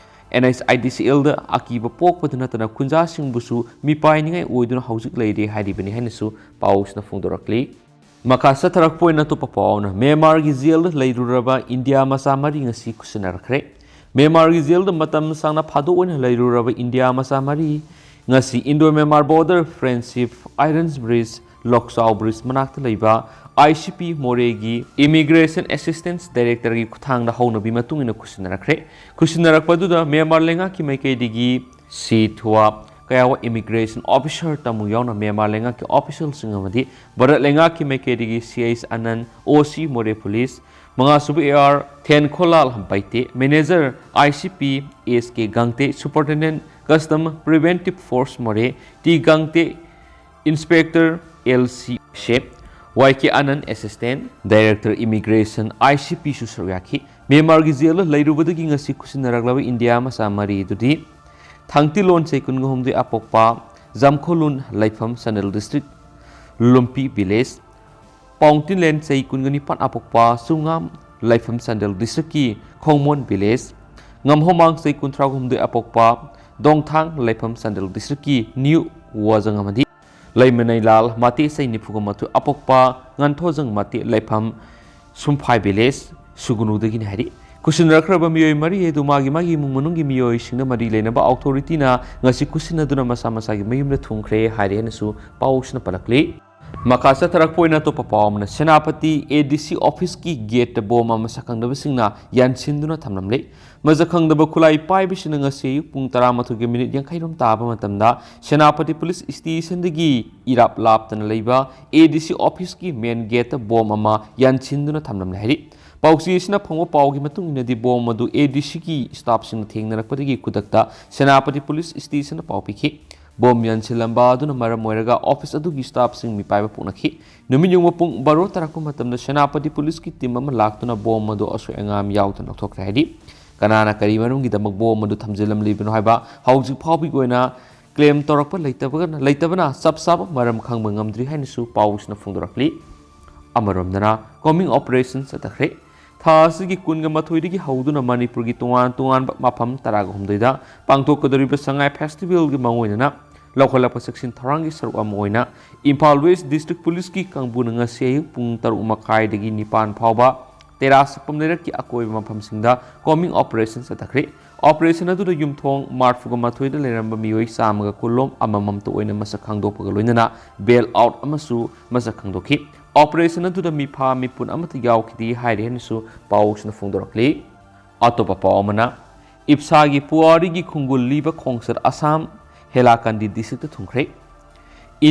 NHIDCLꯗ ꯑꯀꯤꯕ ꯄꯣꯛꯄꯗ ꯅꯠꯇꯅ ꯈꯨꯟꯖꯥꯁꯤꯡꯕꯨꯁꯨ ꯃꯤꯄꯥꯏꯅꯤꯡꯉꯥꯏ ꯑꯣꯏꯗꯨꯅ ꯍꯧꯖꯤꯛ ꯂꯩꯔꯤ ꯍꯥꯏꯔꯤꯕꯅꯤ ꯍꯥꯏꯅꯁꯨ ꯄꯥꯎꯁꯤꯅ ꯐꯣꯡꯗꯣꯔꯛꯂꯤ꯫ ꯃꯈꯥ ꯆꯠꯊꯔꯛꯄ ꯑꯣꯏꯅ ꯑꯇꯣꯞꯄ ꯄꯥꯎꯅ ꯃ꯭ꯌꯥꯟꯃꯥꯔꯒꯤ ꯖꯦꯜꯗ ꯂꯩꯔꯨꯔꯕ ꯏꯟꯗꯤꯌꯥ ꯃꯆꯥ ꯃꯔꯤ ꯉꯁꯤ ꯈꯨꯠꯁꯤꯟꯅꯔꯛꯈ꯭ꯔꯦ꯫ ꯃ꯭ꯌꯥꯟꯃꯥꯔꯒꯤ ꯖꯦꯜꯗ ꯃꯇꯝ ꯁꯥꯡꯅ ꯐꯥꯗꯣꯛ ꯑꯣꯏꯅ ꯂꯩꯔꯨꯔꯕ ꯏꯟꯗꯤꯌꯥ ꯃꯆꯥ ꯃꯔꯤ ꯉꯁꯤ Indo Myanmar border friendship irons bridge, ꯂꯣꯛꯆꯥꯎ ꯕ꯭ꯔꯤꯖ ꯃꯅꯥꯛꯇ ꯂꯩꯕ ꯑꯥꯏ ꯁꯤ ꯄꯤ ꯃꯣꯔꯦꯒꯤ ꯏꯃꯤꯒ꯭ꯔꯦꯁꯟ ꯑꯦꯁꯤꯁꯇꯦꯟꯁ ꯗꯥꯏꯔꯦꯛꯇꯔꯒꯤ ꯈꯨꯠꯊꯥꯡꯗ ꯍꯧꯅꯕꯤ ꯃꯇꯨꯡ ꯏꯟꯅ ꯈꯨꯠꯁꯤꯟꯅꯔꯛꯈ꯭ꯔꯦ꯫ ꯈꯨꯠꯁꯤꯟꯅꯔꯛꯄ ꯑꯗꯨꯗ ꯃ꯭ꯌꯥꯟꯃꯥꯔ ꯂꯩꯉꯥꯛꯀꯤ ꯃꯥꯏꯀꯩꯗꯒꯤ ꯁꯤ ꯊꯨꯋꯥ ꯀꯌꯥꯋꯥ ꯏꯃꯤꯒ꯭ꯔꯦꯁꯟ ꯑꯣꯐꯤꯁꯔ ꯇꯃꯨ ꯌꯥꯎꯅ ꯃ꯭ꯌꯥꯟꯃꯥꯔ ꯂꯩꯉꯥꯛꯀꯤ ꯑꯣꯐꯤꯁꯤꯌꯦꯜꯁꯤꯡ ꯑꯃꯗꯤ ꯚꯥꯔꯠ ꯂꯩꯉꯥꯛꯀꯤ ꯃꯥꯏꯀꯩꯗꯒꯤ ꯁꯤ H ꯑꯅꯟ, O C Moreh police, ꯃꯉꯥꯁꯨꯕ ꯑꯦ ꯑꯥꯔ ꯊꯦꯟꯈꯣꯂꯥꯜ ꯍꯝꯄꯩꯇꯦ, manager I C P S K ꯒꯥꯡꯇꯦ, superintendent custom preventive force Moreh T ꯒꯥꯡꯇꯦ, inspector L C Sep, Y K Anan assistant director immigration I C ꯄꯤꯁꯨ ꯁꯔꯨꯛ ꯌꯥꯈꯤ꯫ ꯃ꯭ꯌꯥꯟꯃꯥꯔꯒꯤ ꯖꯦꯜꯗ ꯂꯩꯔꯨꯕꯗꯒꯤ ꯉꯁꯤ ꯈꯨꯠꯁꯤꯟꯅꯔꯛꯂꯕ ꯏꯟꯗꯤꯌꯥ ꯃꯆꯥ ꯃꯔꯤ ꯑꯗꯨꯗꯤ ꯊꯥꯡꯇꯤꯂꯣꯟ ꯆꯍꯤ ꯀꯨꯟꯒ ꯍꯨꯝꯗꯣꯏ ꯑꯄꯣꯛꯄ, ꯖꯥꯝꯈꯣꯂꯨꯟ ꯂꯩꯐꯝ ꯆꯥꯟꯗꯦꯜ ꯗꯤꯁꯇ꯭ꯔꯤꯛ, ꯂꯨꯝꯄꯤ ꯚꯤꯂꯦꯖ, ꯄꯥꯎꯡꯇꯤꯟꯂꯦꯟ ꯆꯍꯤ ꯀꯨꯟꯒ ꯅꯤꯄꯥꯟ ꯑꯄꯣꯛꯄ, ꯆꯨꯉꯥꯝ ꯂꯩꯐꯝ ꯆꯥꯟꯗꯦꯜ ꯗꯤꯁꯇ꯭ꯔꯤꯛꯀꯤ ꯈꯣꯡꯃꯣꯟ ꯚꯤꯂꯦꯖ, ꯉꯝꯍꯣꯃꯥꯡ ꯆꯍꯤ ꯀꯨꯟꯊ꯭ꯔꯥ ꯍꯨꯝꯗꯣꯏ ꯑꯄꯣꯛꯄ, ꯗꯣꯡꯊꯥꯡ ꯂꯩꯐꯝ ꯆꯥꯟꯗꯦꯜ ꯗꯤꯁꯇ꯭ꯔꯤꯛꯀꯤ ꯅ꯭ꯌꯨ ꯋꯥꯖꯪ ꯑꯃꯗꯤ ꯂꯩꯃꯅꯩꯂꯥꯜ ꯃꯇꯦ ꯆꯍꯤ ꯅꯤꯐꯨꯒ ꯃꯥꯊꯣꯏ ꯑꯄꯣꯛꯄ, ꯉꯟꯊꯣꯖꯪ ꯃꯇꯦ ꯂꯩꯐꯝ ꯁꯨꯝꯐꯥꯏ ꯚꯤꯂꯦꯖ ꯁꯨꯒꯨꯅꯨꯗꯒꯤꯅꯤ ꯍꯥꯏꯔꯤ꯫ ꯈꯨꯠꯁꯤꯟꯅꯔꯛꯈ꯭ꯔꯕ ꯃꯤꯑꯣꯏ ꯃꯔꯤ ꯑꯗꯨ ꯃꯥꯒꯤ ꯃꯥꯒꯤ ꯏꯃꯨꯡ ꯃꯅꯨꯡꯒꯤ ꯃꯤꯑꯣꯏꯁꯤꯡꯅ ꯃꯔꯤ ꯂꯩꯅꯕ ꯑꯣꯊꯣꯔꯤꯇꯤꯅ ꯉꯁꯤ ꯈꯨꯠꯁꯤꯟꯅꯗꯨꯅ ꯃꯁꯥ ꯃꯁꯥꯒꯤ ꯃꯌꯨꯝꯗ ꯊꯨꯡꯈ꯭ꯔꯦ ꯍꯥꯏꯔꯦ ꯍꯥꯏꯅꯁꯨ ꯄꯥꯎꯁꯤꯅ ꯄꯜꯂꯛꯂꯤ꯫ ꯃꯈꯥ ꯆꯠꯊꯔꯛꯄ ꯑꯣꯏꯅ ꯑꯇꯣꯞꯄ ꯄꯥꯎ ꯑꯃꯅ ꯁꯦꯅꯥꯄꯇꯤ ꯑꯦ ꯗꯤ ꯁꯤ ꯑꯣꯐꯤꯁꯀꯤ ꯒꯦꯠꯇ ꯕꯣꯝ ꯑꯃ ꯁꯛꯈꯪꯗꯕꯁꯤꯡꯅ ꯌꯥꯟꯁꯤꯟꯗꯨꯅ ꯊꯝꯂꯝꯂꯦ꯫ ꯃꯁꯛ ꯈꯪꯗꯕ ꯈꯨꯠꯂꯥꯏ ꯄꯥꯏꯕꯁꯤꯡꯅ ꯉꯁꯤ ꯑꯌꯨꯛ ꯄꯨꯡ ꯇꯔꯥꯃꯥꯊꯣꯏꯒ ꯃꯤꯅꯤꯠ ꯌꯥꯡꯈꯩꯔꯣꯝ ꯇꯥꯕ ꯃꯇꯝꯗ ꯁꯦꯅꯥꯄꯇꯤ ꯄꯨꯂꯤꯁ ꯁ꯭ꯇꯦꯁꯟꯗꯒꯤ ꯏꯔꯥꯞ ꯂꯥꯞꯇꯅ ꯂꯩꯕ ꯑꯦ ꯗꯤ ꯁꯤ ꯑꯣꯐꯤꯁꯀꯤ ꯃꯦꯟ ꯒꯦꯠꯇ ꯕꯣꯝ ꯑꯃ ꯌꯥꯟꯁꯤꯟꯗꯨꯅ ꯊꯝꯂꯝꯂꯦ ꯍꯥꯏꯔꯤ꯫ ꯄꯥꯎꯆꯦ ꯑꯁꯤꯅ ꯐꯪꯕ ꯄꯥꯎꯒꯤ ꯃꯇꯨꯡ ꯏꯟꯅꯗꯤ ꯕꯣꯝ ꯑꯗꯨ ꯑꯦ ꯗꯤ ꯁꯤꯒꯤ ꯁ꯭ꯇꯥꯐꯁꯤꯡꯅ ꯊꯦꯡꯅꯔꯛꯄꯗꯒꯤ ꯈꯨꯗꯛꯇ ꯁꯦꯅꯥꯄꯇꯤ ꯄꯨꯂꯤꯁ ꯁ꯭ꯇꯦꯁꯟꯗ ꯄꯥꯎ ꯄꯤꯈꯤ꯫ ꯕꯣꯝ ꯌꯥꯟꯁꯤꯜꯂꯝꯕ ꯑꯗꯨꯅ ꯃꯔꯝ ꯑꯣꯏꯔꯒ ꯑꯣꯐꯤꯁ ꯑꯗꯨꯒꯤ ꯁ꯭ꯇꯥꯐꯁꯤꯡ ꯃꯤꯄꯥꯏꯕ ꯄꯣꯛꯅꯈꯤ꯫ ꯅꯨꯃꯤꯠ ꯌꯨꯡꯕ ꯄꯨꯡ ꯕꯥꯔꯣ ꯇꯥꯔꯛꯄ ꯃꯇꯝꯗ ꯁꯦꯅꯥꯄꯇꯤ ꯄꯨꯂꯤꯁꯀꯤ ꯇꯤꯝ ꯑꯃ ꯂꯥꯛꯇꯨꯅ ꯕꯣꯝ ꯑꯗꯨ ꯑꯁꯣꯏ ꯑꯉꯥꯝ ꯌꯥꯎꯗꯅ ꯂꯧꯊꯣꯛꯈ꯭ꯔꯦ ꯍꯥꯏꯔꯤ꯫ ꯀꯅꯥꯅ ꯀꯔꯤ ꯃꯔꯝꯒꯤꯗꯃꯛ ꯕꯣꯝ ꯑꯗꯨ ꯊꯝꯖꯤꯜꯂꯝꯂꯤꯕꯅꯣ ꯍꯥꯏꯕ ꯍꯧꯖꯤꯛ ꯐꯥꯎꯕꯒꯤ ꯑꯣꯏꯅ ꯀ꯭ꯂꯦꯝ ꯇꯧꯔꯛꯄ ꯂꯩꯇꯕꯒꯅ-, ꯂꯩꯇꯕꯅ ꯆꯞ ꯆꯥꯕ ꯃꯔꯝ ꯈꯪꯕ ꯉꯝꯗ꯭ꯔꯤ ꯍꯥꯏꯅꯁꯨ ꯄꯥꯎꯁꯤꯅ ꯐꯣꯡꯗꯣꯔꯛꯂꯤ꯫ ꯑꯃꯔꯣꯝꯗꯅ ꯀꯣꯃꯤꯡ ꯑꯣꯄꯔꯦꯁꯟ ꯆꯠꯊꯈ꯭ꯔꯦ꯫ ꯊꯥ ꯑꯁꯤꯒꯤ ꯀꯨꯟꯒ ꯃꯥꯊꯣꯏꯗꯒꯤ ꯍꯧꯗꯨꯅ ꯃꯅꯤꯄꯨꯔꯒꯤ ꯇꯣꯉꯥꯟ ꯇꯣꯉꯥꯟꯕ ꯃꯐꯝ ꯇꯔꯥꯒ ꯍꯨꯝꯗꯣꯏꯗ ꯄꯥꯡꯊꯣꯛꯀꯗꯧꯔꯤꯕ ꯁꯉꯥꯏ ꯐꯦꯁꯇꯤꯚꯦꯜꯒꯤ ꯃꯥꯡꯑꯣꯏꯅꯅ ꯂꯧꯈꯠꯂꯛꯄ ꯆꯦꯛꯁꯤꯟ ꯊꯧꯔꯥꯡꯒꯤ ꯁꯔꯨꯛ ꯑꯃ ꯑꯣꯏꯅ ꯏꯝꯐꯥꯜ ꯋꯦꯁ ꯗꯤꯁꯇ꯭ꯔꯤꯛ ꯄꯨꯂꯤꯁꯀꯤ ꯀꯥꯡꯕꯨꯅ ꯉꯁꯤ ꯑꯌꯨꯛ ꯄꯨꯡ ꯇꯔꯨꯛ ꯃꯈꯥꯏꯗꯒꯤ ꯅꯤꯄꯥꯟ ꯐꯥꯎꯕ ꯇꯦꯔꯥ ꯁꯛꯄꯝ ꯂꯩꯔꯛꯀꯤ ꯑꯀꯣꯏꯕ ꯃꯐꯝꯁꯤꯡꯗ ꯀꯣꯝꯕꯤꯡ ꯑꯣꯄꯔꯦꯁꯟ ꯆꯠꯊꯈ꯭ꯔꯤ꯫ ꯑꯣꯄꯔꯦꯁꯟ ꯑꯗꯨꯗ ꯌꯨꯝꯊꯣꯡ ꯃꯔꯤꯐꯨꯒ ꯃꯥꯊꯣꯏꯗ ꯂꯩꯔꯝꯕ ꯃꯤꯑꯣꯏ ꯆꯥꯝꯃꯒ ꯀꯨꯟꯂꯣꯝ ꯑꯃꯃꯝꯇ ꯑꯣꯏꯅ ꯃꯁꯛ ꯈꯪꯗꯣꯛꯄꯒ ꯂꯣꯏꯅꯅ ꯕꯦꯜ ꯑꯥꯎꯠ ꯑꯃꯁꯨ ꯃꯁꯛ ꯈꯪꯗꯣꯛꯈꯤ꯫ ꯑꯣꯄꯔꯦꯁꯟ ꯑꯗꯨꯗ ꯃꯤꯐꯥ ꯃꯤꯄꯨꯟ ꯑꯃꯠꯇ ꯌꯥꯎꯈꯤꯗꯦ ꯍꯥꯏꯔꯤ ꯍꯥꯏꯅꯁꯨ ꯄꯥꯎꯁꯤꯅ ꯐꯣꯡꯗꯣꯔꯛꯂꯤ꯫ ꯑꯇꯣꯞꯄ ꯄꯥꯎ ꯑꯃꯅ, ꯏꯞꯁꯥꯒꯤ ꯄꯨꯋꯥꯔꯤꯒꯤ ꯈꯣꯡꯒꯨꯜ ꯂꯤꯕ ꯈꯣꯡꯆꯠ ꯑꯁꯥꯝ ꯍꯦꯂꯥꯀꯟꯗꯤ ꯗꯤꯁꯇ꯭ꯔꯤꯛꯇ ꯊꯨꯡꯈ꯭ꯔꯦ꯫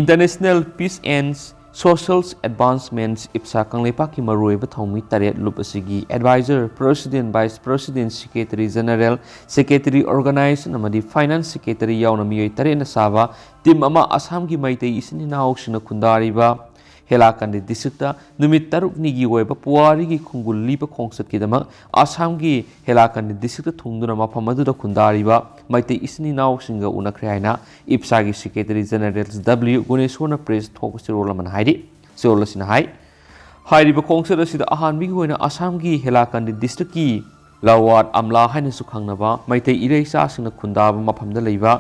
International Peace and Social Advancements, IPSA ꯀꯪꯂꯩꯄꯥꯛꯀꯤ ꯃꯔꯨꯑꯣꯏꯕ ꯊꯧꯃꯤ ꯇꯔꯦꯠ ꯂꯨꯞ ꯑꯁꯤꯒꯤ advisor, president, vice president, secretary general, secretary organization ꯑꯃꯗꯤ finance secretary ꯌꯥꯎꯅ ꯃꯤꯑꯣꯏ ꯇꯔꯦꯠꯅ ꯁꯥꯕ team ꯑꯃ ꯑꯁꯥꯝꯒꯤ ꯃꯩꯇꯩ ꯏꯆꯤꯟ ꯏꯅꯥꯎꯁꯤꯡꯅ ꯈꯨꯟꯗꯥꯔꯤꯕ ꯍꯦꯂꯥꯀꯟꯗꯤ ꯗꯤꯁꯇ꯭ꯔꯤꯛꯇ ꯅꯨꯃꯤꯠ ꯇꯔꯨꯛꯅꯤꯒꯤ ꯑꯣꯏꯕ ꯄꯨꯋꯥꯔꯤꯒꯤ ꯈꯣꯡꯒꯨꯜ ꯂꯤꯕ ꯈꯣꯡꯆꯠꯀꯤꯗꯃꯛ ꯑꯁꯥꯝꯒꯤ ꯍꯦꯂꯥꯀꯟꯗꯤ ꯗꯤꯁꯇ꯭ꯔꯤꯛꯇ ꯊꯨꯡꯗꯨꯅ ꯃꯐꯝ ꯑꯗꯨꯗ ꯈꯨꯟꯗꯥꯔꯤꯕ ꯃꯩꯇꯩ ꯏꯆꯤꯟ ꯏꯅꯥꯎꯁꯤꯡꯒ ꯎꯅꯈ꯭ꯔꯦ ꯍꯥꯏꯅ ꯏꯞꯁꯥꯒꯤ secretary general W ꯒꯨꯅꯦꯁꯣꯔꯅ press ꯊꯣꯛꯄ ꯆꯦꯔꯣꯜ ꯑꯃꯅ ꯍꯥꯏꯔꯤ꯫ ꯆꯦꯔꯣꯜ ꯑꯁꯤꯅ ꯍꯥꯏ, ꯍꯥꯏꯔꯤꯕ ꯈꯣꯡꯆꯠ ꯑꯁꯤꯗ ꯑꯍꯥꯟꯕꯒꯤ ꯑꯣꯏꯅ ꯑꯁꯥꯝꯒꯤ ꯍꯦꯂꯥꯀꯟꯗꯤ ꯗꯤꯁꯇ꯭ꯔꯤꯛꯀꯤ ꯂꯋꯥꯠ ꯑꯝꯂꯥ ꯍꯥꯏꯅꯁꯨ ꯈꯪꯅꯕ ꯃꯩꯇꯩ ꯏꯔꯩꯆꯥꯁꯤꯡꯅ ꯈꯨꯟꯗꯥꯕ ꯃꯐꯝꯗ ꯂꯩꯕ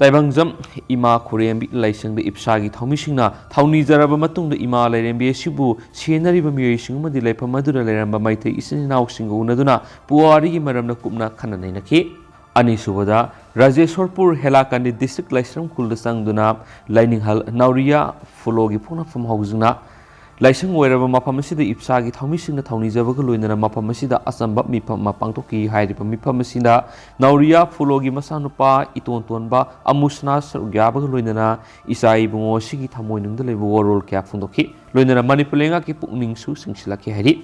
ꯇꯥꯏꯕꯪꯖꯝ ꯏꯃꯥ ꯈꯨꯔꯦꯝꯕꯤ ꯂꯥꯏꯁꯪꯗ ꯏꯞꯁꯥꯒꯤ ꯊꯧꯃꯤꯁꯤꯡꯅ ꯊꯧꯅꯤꯖꯔꯕ ꯃꯇꯨꯡꯗ ꯏꯃꯥ ꯂꯥꯏꯔꯦꯝꯕꯤ ꯑꯁꯤꯕꯨ ꯁꯦꯟꯅꯔꯤꯕ ꯃꯤꯑꯣꯏꯁꯤꯡ ꯑꯃꯗꯤ ꯂꯩꯐꯝ ꯑꯗꯨꯗ ꯂꯩꯔꯝꯕ ꯃꯩꯇꯩ ꯏꯆꯤꯟ ꯏꯅꯥꯎꯁꯤꯡꯒ ꯎꯅꯗꯨꯅ ꯄꯨꯋꯥꯔꯤꯒꯤ ꯃꯔꯝꯗ ꯀꯨꯞꯅ ꯈꯟꯅ ꯅꯩꯅꯈꯤ꯫ ꯑꯅꯤꯁꯨꯕꯗ, ꯔꯥꯖꯦꯁ꯭ꯋꯔꯄꯨꯔ ꯍꯦꯂꯥꯀꯟꯗꯤ ꯗꯤꯁꯇ꯭ꯔꯤꯛ ꯂꯥꯏꯁ꯭ꯔꯝ ꯈꯨꯜꯗ ꯆꯪꯗꯨꯅ ꯂꯥꯏꯅꯤꯡꯍꯜ ꯅꯥꯎꯔꯤꯌꯥ ꯐꯨꯂꯣꯒꯤ ꯄꯣꯛꯅꯐꯝ ꯍꯧꯖꯤꯡꯅ ꯂꯥꯏꯁꯪ ꯑꯣꯏꯔꯕ ꯃꯐꯝ ꯑꯁꯤꯗ ꯏꯞꯁꯥꯒꯤ ꯊꯧꯃꯤꯁꯤꯡꯅ ꯊꯧꯅꯤꯖꯕꯒ ꯂꯣꯏꯅꯅ ꯃꯐꯝ ꯑꯁꯤꯗ ꯑꯆꯝꯕ ꯃꯤꯐꯝ ꯑꯃ ꯄꯥꯡꯊꯣꯛꯈꯤ꯫ ꯍꯥꯏꯔꯤꯕ ꯃꯤꯐꯝ ꯑꯁꯤꯗ ꯅꯥꯎꯔꯤꯌꯥ ꯐꯨꯂꯣꯒꯤ ꯃꯆꯥꯅꯨꯄꯥ ꯏꯇꯣꯟ ꯇꯣꯟꯕ ꯑꯃꯨꯁꯅꯥ ꯁꯔꯨꯛ ꯌꯥꯕꯒ ꯂꯣꯏꯅꯅ ꯏꯆꯥ ꯏꯕꯨꯡꯉꯣ ꯑꯁꯤꯒꯤ ꯊꯃꯣꯏꯅꯨꯡꯗ ꯂꯩꯕ ꯋꯥꯔꯣꯜ ꯀꯌꯥ ꯐꯣꯡꯗꯣꯛꯈꯤ꯫ ꯂꯣꯏꯅꯅ ꯃꯅꯤꯄꯨꯔ ꯂꯩꯉꯥꯛꯀꯤ ꯄꯨꯛꯅꯤꯡꯁꯨ ꯆꯤꯡꯁꯤꯜꯂꯛꯈꯤ ꯍꯥꯏꯔꯤ꯫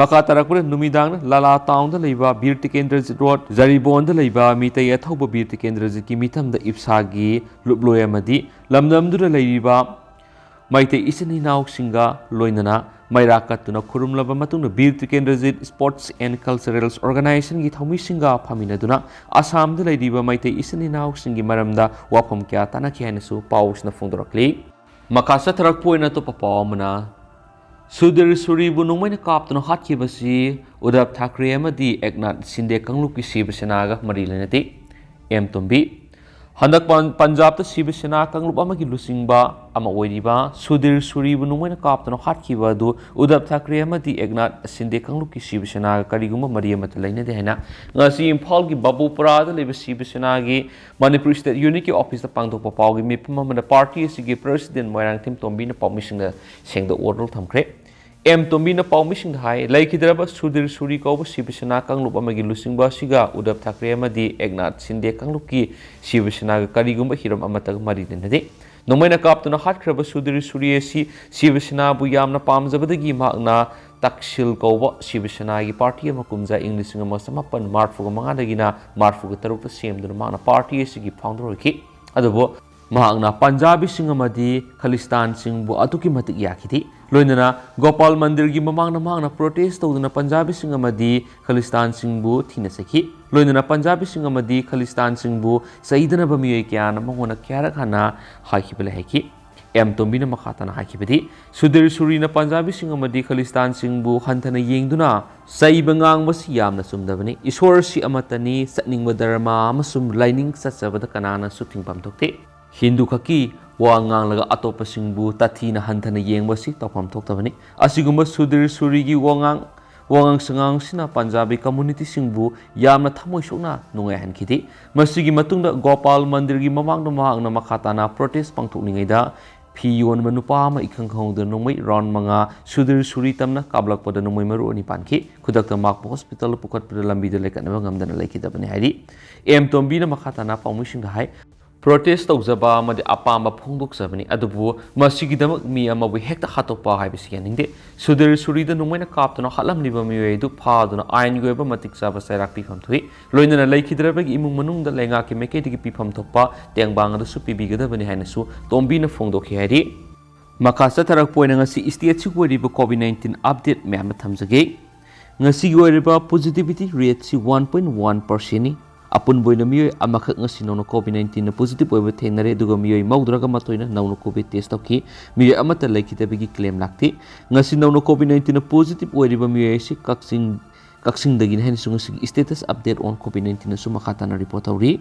ꯃꯈꯥ ꯇꯥꯔꯛꯄꯗ ꯅꯨꯃꯤꯗꯥꯡꯗ ꯂꯥꯂꯥ ꯇꯥꯎꯟꯗ ꯂꯩꯕ ꯕꯤꯔ ꯇꯤꯀꯦꯟꯗ꯭ꯔꯖꯤꯠ ꯔꯣꯗ, ꯖꯔꯤꯕꯣꯟꯗ ꯂꯩꯕ ꯃꯤꯇꯩ ꯑꯊꯧꯕ ꯕꯤꯔ ꯇꯤꯀꯦꯟꯗ꯭ꯔꯖꯤꯠꯀꯤ ꯃꯤꯐꯝꯗ ꯏꯞꯁꯥꯒꯤ ꯂꯨꯞꯂꯣꯏ ꯑꯃꯗꯤ ꯂꯝꯗꯝꯗꯨꯗ ꯂꯩꯔꯤꯕ ꯃꯩꯇꯩ ꯏꯆꯤꯟ ꯏꯅꯥꯎꯁꯤꯡꯒ ꯂꯣꯏꯅꯅ ꯃꯩꯔꯥ ꯀꯠꯇꯨꯅ ꯈꯨꯔꯨꯝꯂꯕ ꯃꯇꯨꯡꯗ Bir Tikendrajit Sports and Cultural Organizationꯒꯤ ꯊꯧꯃꯤꯁꯤꯡꯒ ꯐꯝꯃꯤꯟꯅꯗꯨꯅ ꯑꯁꯥꯝꯗ ꯂꯩꯔꯤꯕ ꯃꯩꯇꯩ ꯏꯆꯤꯟ ꯏꯅꯥꯎꯁꯤꯡꯒꯤ ꯃꯔꯝꯗ ꯋꯥꯐꯝ ꯀꯌꯥ ꯇꯥꯟꯅꯈꯤ ꯍꯥꯏꯅꯁꯨ ꯄꯥꯎꯁꯤꯅ ꯐꯣꯡꯗꯣꯔꯛꯂꯤ꯫ ꯃꯈꯥ ꯆꯠꯊꯔꯛꯄ ꯑꯣꯏꯅ ꯑꯇꯣꯞꯄ ꯄꯥꯎ ꯑꯃꯅ, ꯁꯨꯙꯤꯔ ꯁꯨꯔꯤꯕꯨ ꯅꯣꯡꯃꯩꯅ ꯀꯥꯞꯇꯨꯅ ꯍꯥꯠꯈꯤꯕꯁꯤ ꯎꯗꯙꯕ ꯊꯥꯀ꯭ꯔꯦ ꯑꯃꯗꯤ ꯑꯦꯛꯅꯥꯊ ꯁꯤꯟꯗꯦ ꯀꯥꯡꯂꯨꯞꯀꯤ ꯁꯤꯕ ꯁꯦꯅꯥꯒ ꯃꯔꯤ ꯂꯩꯅꯗꯦ꯫ ꯑꯦꯝ ꯇꯣꯝꯕꯤ꯫ ꯍꯟꯗꯛ ꯄꯟ-, ꯄꯟꯖꯥꯕꯇ ꯁꯤꯕ ꯁꯦꯅꯥ ꯀꯥꯡꯂꯨꯞ ꯑꯃꯒꯤ ꯂꯨꯆꯤꯡꯕ ꯑꯃ ꯑꯣꯏꯔꯤꯕ ꯁꯨꯙꯤꯔ ꯁꯨꯔꯤꯕꯨ ꯅꯣꯡꯃꯩꯅ ꯀꯥꯞꯇꯨꯅ ꯍꯥꯠꯈꯤꯕ ꯑꯗꯨ ꯎꯗꯙꯕ ꯊꯥꯀ꯭ꯔꯦ ꯑꯃꯗꯤ ꯑꯦꯛꯅꯥꯊ ꯁꯤꯟꯗꯦ ꯀꯥꯡꯂꯨꯞꯀꯤ ꯁꯤꯕ ꯁꯦꯅꯥꯒ ꯀꯔꯤꯒꯨꯝꯕ ꯃꯔꯤ ꯑꯃꯠꯇ ꯂꯩꯅꯗꯦ ꯍꯥꯏꯅ ꯉꯁꯤ ꯏꯝꯐꯥꯜꯒꯤ ꯕꯥꯕꯨꯄꯨꯔꯥꯗ ꯂꯩꯕ ꯁꯤꯕ ꯁꯦꯅꯥꯒꯤ ꯃꯅꯤꯄꯨꯔ ꯁ꯭ꯇꯦꯠ ꯌꯨꯅꯤꯠꯀꯤ ꯑꯣꯐꯤꯁꯇ ꯄꯥꯡꯊꯣꯛꯄ ꯄꯥꯎꯒꯤ ꯃꯤꯐꯝ ꯑꯃꯗ ꯄꯥꯔꯇꯤ ꯑꯁꯤꯒꯤ ꯄ꯭ꯔꯁꯤꯗꯦꯟ ꯃꯣꯏꯔꯥꯡꯊꯦꯝ ꯇꯣꯝꯕꯤꯅ ꯄꯥꯎꯃꯤꯁꯤꯡꯗ ꯁꯦꯡꯗꯣꯛ ꯋꯥꯔꯣꯜ ꯊꯝꯈ꯭ꯔꯦ꯫ ꯑꯦꯝ ꯇꯣꯝꯕꯤꯅ ꯄꯥꯎꯃꯤꯁꯤꯡꯗ ꯍꯥꯏ, ꯂꯩꯈꯤꯗ꯭ꯔꯕ ꯁꯨꯙꯤꯔ ꯁꯨꯔꯤ ꯀꯧꯕ ꯁꯤꯕ ꯁꯦꯅꯥ ꯀꯥꯡꯂꯨꯞ ꯑꯃꯒꯤ ꯂꯨꯆꯤꯡꯕ ꯑꯁꯤꯒ ꯎꯗꯙꯕ ꯊꯥꯀ꯭ꯔꯦ ꯑꯃꯗꯤ ꯑꯦꯛꯅꯥꯊ ꯁꯤꯟꯗꯦ ꯀꯥꯡꯂꯨꯞꯀꯤ ꯁꯤꯕ ꯁꯦꯅꯥꯒ ꯀꯔꯤꯒꯨꯝꯕ ꯍꯤꯔꯝ ꯑꯃꯠꯇꯒ ꯃꯔꯤ ꯂꯩꯅꯗꯦ꯫ ꯅꯣꯡꯃꯩꯅ ꯀꯥꯞꯇꯨꯅ ꯍꯥꯠꯈ꯭ꯔꯕ ꯁꯨꯙꯤꯔ ꯁꯨꯔꯤ ꯑꯁꯤ ꯁꯤꯕ ꯁꯦꯅꯥꯕꯨ ꯌꯥꯝꯅ ꯄꯥꯝꯖꯕꯗꯒꯤ ꯃꯍꯥꯛꯅ ꯇꯛꯁꯤꯜ ꯀꯧꯕ ꯁꯤꯕ ꯁꯦꯅꯥꯒꯤ ꯄꯥꯔꯇꯤ ꯑꯃ ꯀꯨꯝꯖꯥ ꯏꯪ ꯂꯤꯁꯤꯡ ꯑꯃ ꯆꯃꯥꯄꯟ ꯃꯔꯐꯨꯒ ꯃꯉꯥꯗꯒꯤꯅ ꯃꯔꯐꯨꯒ ꯇꯔꯨꯛꯇ ꯁꯦꯝꯗꯨꯅ ꯃꯍꯥꯛꯅ ꯄꯥꯔꯇꯤ ꯑꯁꯤꯒꯤ ꯐꯥꯎꯟꯗꯔ ꯑꯣꯏꯈꯤ꯫ ꯑꯗꯨꯕꯨ ꯃꯍꯥꯛꯅ ꯄꯟꯖꯥꯕꯤꯁꯤꯡ ꯑꯃꯗꯤ ꯈꯂꯤꯁꯇꯥꯟꯁꯤꯡꯕꯨ ꯑꯗꯨꯛꯀꯤ ꯃꯇꯤꯛ ꯌꯥꯈꯤꯗꯦ꯫ ꯂꯣꯏꯅꯅ ꯒꯣꯄꯥꯜ ꯃꯟꯗꯤꯔꯒꯤ ꯃꯃꯥꯡꯗ ꯃꯍꯥꯛꯅ ꯄ꯭ꯔꯣꯇꯦꯁ ꯇꯧꯗꯨꯅ ꯄꯟꯖꯥꯕꯤꯁꯤꯡ ꯑꯃꯗꯤ ꯈꯂꯤꯁꯇꯥꯟꯁꯤꯡꯕꯨ ꯊꯤꯅ ꯆꯩꯈꯤ꯫ ꯂꯣꯏꯅꯅ ꯄꯟꯖꯥꯕꯤꯁꯤꯡ ꯑꯃꯗꯤ ꯈꯂꯤꯁꯇꯥꯟꯁꯤꯡꯕꯨ ꯆꯩꯗꯅꯕ ꯃꯤꯑꯣꯏ ꯀꯌꯥꯅ ꯃꯉꯣꯟꯗ ꯀꯌꯥꯔꯛ ꯍꯟꯅ ꯍꯥꯏꯈꯤꯕ ꯂꯩ ꯍꯥꯏꯈꯤ꯫ ꯑꯦꯝ ꯇꯣꯝꯕꯤꯅ ꯃꯈꯥ ꯇꯥꯅ ꯍꯥꯏꯈꯤꯕꯗꯤ, ꯁꯨꯙꯤꯔ ꯁꯨꯔꯤꯅ ꯄꯟꯖꯥꯕꯤꯁꯤꯡ ꯑꯃꯗꯤ ꯈꯂꯤꯁꯇꯥꯟꯁꯤꯡꯕꯨ ꯍꯟꯊꯅ ꯌꯦꯡꯗꯨꯅ ꯆꯩꯕ ꯉꯥꯡꯕꯁꯤ ꯌꯥꯝꯅ ꯆꯨꯝꯗꯕꯅꯤ꯫ ꯏꯁꯣꯔꯁꯤ ꯑꯃꯠꯇꯅꯤ, ꯆꯠꯅꯤꯡꯕ ꯙꯔꯃ ꯑꯃꯁꯨꯡ ꯂꯥꯏꯅꯤꯡ ꯆꯠꯆꯕꯗ ꯀꯅꯥꯅꯁꯨ ꯊꯤꯡꯐꯝ ꯊꯣꯛꯇꯦ꯫ ꯍꯤꯟꯗꯨ ꯈꯛꯀꯤ ꯋꯥ ꯉꯥꯡꯂꯒ ꯑꯇꯣꯞꯄꯁꯤꯡꯕꯨ ꯇꯥꯊꯤꯅ ꯍꯟꯊꯅ ꯌꯦꯡꯕꯁꯤ ꯇꯧꯐꯝ ꯊꯣꯛꯇꯕꯅꯤ꯫ ꯑꯁꯤꯒꯨꯝꯕ ꯁꯨꯙꯤꯔ ꯁꯨꯔꯤꯒꯤ ꯋꯥꯉꯥꯡ, ꯋꯥꯉꯥꯡ ꯁꯉꯥꯡꯁꯤꯅ ꯄꯟꯖꯥꯕꯤ ꯀꯝꯃꯨꯅꯤꯇꯤꯁꯤꯡꯕꯨ ꯌꯥꯝꯅ ꯊꯃꯣꯏ ꯁꯣꯛꯅ ꯅꯨꯡꯉꯥꯏꯍꯟꯈꯤꯗꯦ꯫ ꯃꯁꯤꯒꯤ ꯃꯇꯨꯡꯗ ꯒꯣꯄꯥꯜ ꯃꯟꯗꯤꯔꯒꯤ ꯃꯃꯥꯡꯗ ꯃꯍꯥꯛꯅ ꯃꯈꯥ ꯇꯥꯅ ꯄ꯭ꯔꯣꯇꯦꯁ ꯄꯥꯡꯊꯣꯛꯂꯤꯉꯩꯗ ꯐꯤ ꯌꯣꯟꯕ ꯅꯨꯄꯥ ꯑꯃ ꯏꯈꯪ ꯈꯪꯍꯧꯗꯅ ꯅꯣꯡꯃꯩ ꯔꯥꯎꯟ ꯃꯉꯥ ꯁꯨꯙꯤꯔ ꯁꯨꯔꯤ ꯇꯝꯅ ꯀꯥꯞꯂꯛꯄꯗ ꯅꯣꯡꯃꯩ ꯃꯔꯨ ꯑꯅꯤ ꯄꯥꯟꯈꯤ꯫ ꯈꯨꯗꯛꯇ ꯃꯍꯥꯛꯄꯨ ꯍꯣꯁꯄꯤꯇꯥꯜꯗ ꯄꯨꯈꯠꯄꯗ ꯂꯝꯕꯤꯗ ꯂꯩꯈꯠꯅꯕ ꯉꯝꯗꯅ ꯂꯩꯈꯤꯗꯕꯅꯤ ꯍꯥꯏꯔꯤ꯫ ꯑꯦꯝ ꯇꯣꯝꯕꯤꯅ ꯃꯈꯥ ꯇꯥꯅ ꯄꯥꯎꯃꯤꯁꯤꯡꯗ ꯍꯥꯏ, ꯄ꯭ꯔꯣꯇꯦꯁ ꯇꯧꯖꯕ ꯑꯃꯗꯤ ꯑꯄꯥꯝꯕ ꯐꯣꯡꯗꯣꯛꯆꯕꯅꯤ, ꯑꯗꯨꯕꯨ ꯃꯁꯤꯒꯤꯗꯃꯛ ꯃꯤ ꯑꯃꯕꯨ ꯍꯦꯛꯇ ꯍꯥꯠꯇꯣꯛꯄ ꯍꯥꯏꯕꯁꯤ ꯌꯥꯅꯤꯡꯗꯦ꯫ ꯁꯨꯙꯤꯔ ꯁꯨꯔꯤꯗ ꯅꯣꯡꯃꯩꯅ ꯀꯥꯞꯇꯨꯅ ꯍꯥꯠꯂꯝꯂꯤꯕ ꯃꯤꯑꯣꯏ ꯑꯗꯨ ꯐꯥꯗꯨꯅ ꯑꯥꯏꯟꯒꯤ ꯑꯣꯏꯕ ꯃꯇꯤꯛ ꯆꯥꯕ ꯆꯩꯔꯥꯛ ꯄꯤꯐꯝ ꯊꯣꯛꯏ꯫ ꯂꯣꯏꯅꯅ ꯂꯩꯈꯤꯗ꯭ꯔꯕꯒꯤ ꯏꯃꯨꯡ ꯃꯅꯨꯡꯗ ꯂꯩꯉꯥꯛꯀꯤ ꯃꯥꯏꯀꯩꯗꯒꯤ ꯄꯤꯐꯝ ꯊꯣꯛꯄ ꯇꯦꯡꯕꯥꯡ ꯑꯗꯨꯁꯨ ꯄꯤꯕꯤꯒꯗꯕꯅꯤ ꯍꯥꯏꯅꯁꯨ ꯇꯣꯝꯕꯤꯅ ꯐꯣꯡꯗꯣꯛꯈꯤ ꯍꯥꯏꯔꯤ꯫ ꯃꯈꯥ ꯆꯠꯊꯔꯛꯄ ꯑꯣꯏꯅ ꯉꯁꯤ ꯁ꯭ꯇꯦꯠꯁꯤꯒꯤ ꯑꯣꯏꯔꯤꯕ ꯀꯣꯚꯤꯗ ꯅꯥꯏꯟꯇꯤꯟ ꯑꯞꯗꯦꯠ ꯃꯌꯥꯝ ꯑꯃ ꯊꯝꯖꯒꯦ꯫ ꯉꯁꯤꯒꯤ ꯑꯣꯏꯔꯤꯕ ꯄꯣꯖꯤꯇꯤꯚꯤꯇꯤ ꯔꯦꯠꯁꯤ ꯋꯥꯟ ꯄꯣꯏꯟ ꯋꯥꯟ ꯄꯥꯔꯁꯦꯟꯅꯤ꯫ ꯑꯄꯨꯟꯕ ꯑꯣꯏꯅ ꯃꯤꯑꯣꯏ ꯑꯃꯈꯛ ꯉꯁꯤ ꯅꯧꯅ ꯀꯣꯚꯤꯗ ꯅꯥꯏꯟꯇꯤꯟꯅ ꯄꯣꯖꯤꯇꯤꯚ ꯑꯣꯏꯕ ꯊꯦꯡꯅꯔꯦ, ꯑꯗꯨꯒ ꯃꯤꯑꯣꯏ ꯃꯧꯗ꯭ꯔꯥꯒ ꯃꯥꯊꯣꯏꯅ ꯅꯧꯅ ꯀꯣꯚꯤꯗ ꯇꯦꯁ ꯇꯧꯈꯤ꯫ ꯃꯤꯑꯣꯏ ꯑꯃꯠꯇ ꯂꯩꯈꯤꯗꯕꯒꯤ ꯀ꯭ꯂꯦꯝ ꯂꯥꯛꯇꯦ꯫ ꯉꯁꯤ ꯅꯧꯅ ꯀꯣꯚꯤꯗ ꯅꯥꯏꯟꯇꯤꯟꯅ ꯄꯣꯖꯤꯇꯤꯚ ꯑꯣꯏꯔꯤꯕ ꯃꯤꯑꯣꯏ ꯑꯁꯤ ꯀꯛꯆꯤꯡ, ꯀꯛꯆꯤꯡꯗꯒꯤꯅꯤ ꯍꯥꯏꯅꯁꯨ ꯉꯁꯤꯒꯤ status update on COVID nineteenꯅꯁꯨ ꯃꯈꯥ ꯇꯥꯅ ꯔꯤꯄꯣꯔꯠ ꯇꯧꯔꯤ꯫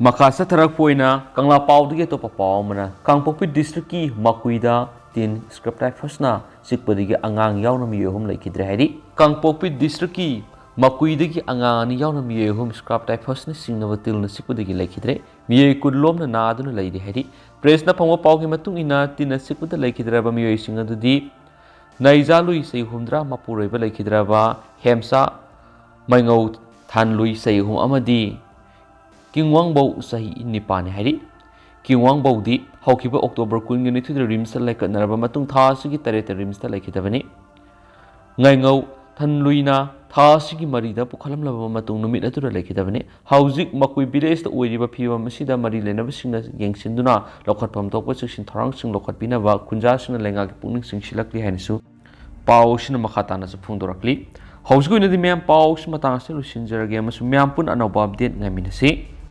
ꯃꯈꯥ ꯆꯠꯊꯔꯛꯄ ꯑꯣꯏꯅ ꯀꯪꯂꯥ ꯄꯥꯎꯗꯒꯤ ꯑꯇꯣꯞꯄ ꯄꯥꯎ ꯑꯃꯅ, ꯀꯥꯡꯄꯣꯛꯄꯤ ꯗꯤꯁꯇ꯭ꯔꯤꯛꯀꯤ ꯃꯀꯨꯏꯗ ꯇꯤꯟ ꯁ꯭ꯀ꯭ꯔꯕ ꯇꯥꯏꯐꯁꯅ ꯆꯤꯛꯄꯗꯒꯤ ꯑꯉꯥꯡ ꯌꯥꯎꯅ ꯃꯤꯑꯣꯏ ꯑꯍꯨꯝ ꯂꯩꯈꯤꯗ꯭ꯔꯦ ꯍꯥꯏꯔꯤ꯫ ꯀꯥꯡꯄꯣꯛꯄꯤ ꯗꯤꯁꯇ꯭ꯔꯤꯛꯀꯤ ꯃꯀꯨꯏꯗꯒꯤ ꯑꯉꯥꯡ ꯑꯅꯤ ꯌꯥꯎꯅ ꯃꯤꯑꯣꯏ ꯑꯍꯨꯝ ꯁ꯭ꯀ꯭ꯔꯕ ꯇꯥꯏꯐꯁꯅ ꯆꯤꯡꯅꯕ ꯇꯤꯜꯅ ꯆꯤꯛꯄꯗꯒꯤ ꯂꯩꯈꯤꯗ꯭ꯔꯦ꯫ ꯃꯤꯑꯣꯏ ꯀꯨꯟ ꯂꯣꯝꯅ ꯅꯥꯗꯨꯅ ꯂꯩꯔꯤ ꯍꯥꯏꯔꯤ꯫ ꯄ꯭ꯔꯦꯁꯅ ꯐꯪꯕ ꯄꯥꯎꯒꯤ ꯃꯇꯨꯡ ꯏꯟꯅ, ꯇꯤꯟꯅ ꯆꯤꯛꯄꯗ ꯂꯩꯈꯤꯗ꯭ꯔꯕ ꯃꯤꯑꯣꯏꯁꯤꯡ ꯑꯗꯨꯗꯤ ꯅꯩꯖꯥꯂꯨꯏ ꯆꯍꯤ ꯍꯨꯝꯗ꯭ꯔꯥ ꯃꯄꯨꯔꯣꯏꯕ ꯂꯩꯈꯤꯗ꯭ꯔꯕ ꯍꯦꯝꯆꯥ ꯃꯩꯉꯧ ꯊꯥꯟꯂꯨꯏ ꯆꯍꯤ ꯍꯨꯝ ꯑꯃꯗꯤ ꯀꯤꯡꯋꯥꯡꯕꯧ ꯆꯍꯤ ꯅꯤꯄꯥꯟꯅꯤ ꯍꯥꯏꯔꯤ꯫ ꯀꯤꯡꯋꯥꯡꯕꯧꯗꯤ ꯍꯧꯈꯤꯕ ꯑꯣꯛꯇꯣꯕꯔ ꯀꯨꯟꯒ ꯅꯤꯊꯣꯏꯗ ꯔꯤꯝꯁꯇ ꯂꯩꯈꯠꯅꯔꯕ ꯃꯇꯨꯡ ꯊꯥ ꯑꯁꯤꯒꯤ ꯇꯔꯦꯠꯇ ꯔꯤꯝꯁꯇ ꯂꯩꯈꯤꯗꯕꯅꯤ꯫ ꯉꯥꯏꯉꯧ ꯊꯟꯂꯨꯏꯅ ꯊꯥ ꯑꯁꯤꯒꯤ ꯃꯔꯤꯗ ꯄꯨꯈꯠꯂꯝꯂꯕ ꯃꯇꯨꯡ ꯅꯨꯃꯤꯠ ꯑꯗꯨꯗ ꯂꯩꯈꯤꯗꯕꯅꯤ꯫ ꯍꯧꯖꯤꯛ ꯃꯀꯨꯏ ꯚꯤꯂꯦꯖꯇ ꯑꯣꯏꯔꯤꯕ ꯐꯤꯕꯝ ꯑꯁꯤꯗ ꯃꯔꯤ ꯂꯩꯅꯕꯁꯤꯡꯅ ꯌꯦꯡꯁꯤꯟꯗꯨꯅ ꯂꯧꯈꯠꯐꯝ ꯊꯣꯛꯄ ꯆꯦꯛꯁꯤꯟ ꯊꯧꯔꯥꯡꯁꯤꯡ ꯂꯧꯈꯠꯄꯤꯅꯕ ꯈꯨꯟꯖꯥꯁꯤꯡꯅ ꯂꯩꯉꯥꯛꯀꯤ ꯄꯨꯛꯅꯤꯡ ꯆꯤꯡꯁꯤꯜꯂꯛꯂꯤ ꯍꯥꯏꯅꯁꯨ ꯄꯥꯎ ꯑꯁꯤꯅ ꯃꯈꯥ ꯇꯥꯅꯁꯨ ꯐꯣꯡꯗꯣꯔꯛꯂꯤ꯫ ꯍꯧꯖꯤꯛꯀꯤ ꯑꯣꯏꯅꯗꯤ ꯃꯌꯥꯝ, ꯄꯥꯎ ꯑꯁꯤ ꯃꯇꯥꯡ ꯑꯁꯤꯗ ꯂꯣꯏꯁꯤꯟꯖꯔꯒꯦ ꯑꯃꯁꯨꯡ ꯃꯌꯥꯝ ꯄꯨꯟꯅ ꯑꯅꯧꯕ ꯑꯞꯗꯦꯠ ꯉꯥꯏꯃꯤꯟꯅꯁꯤ꯫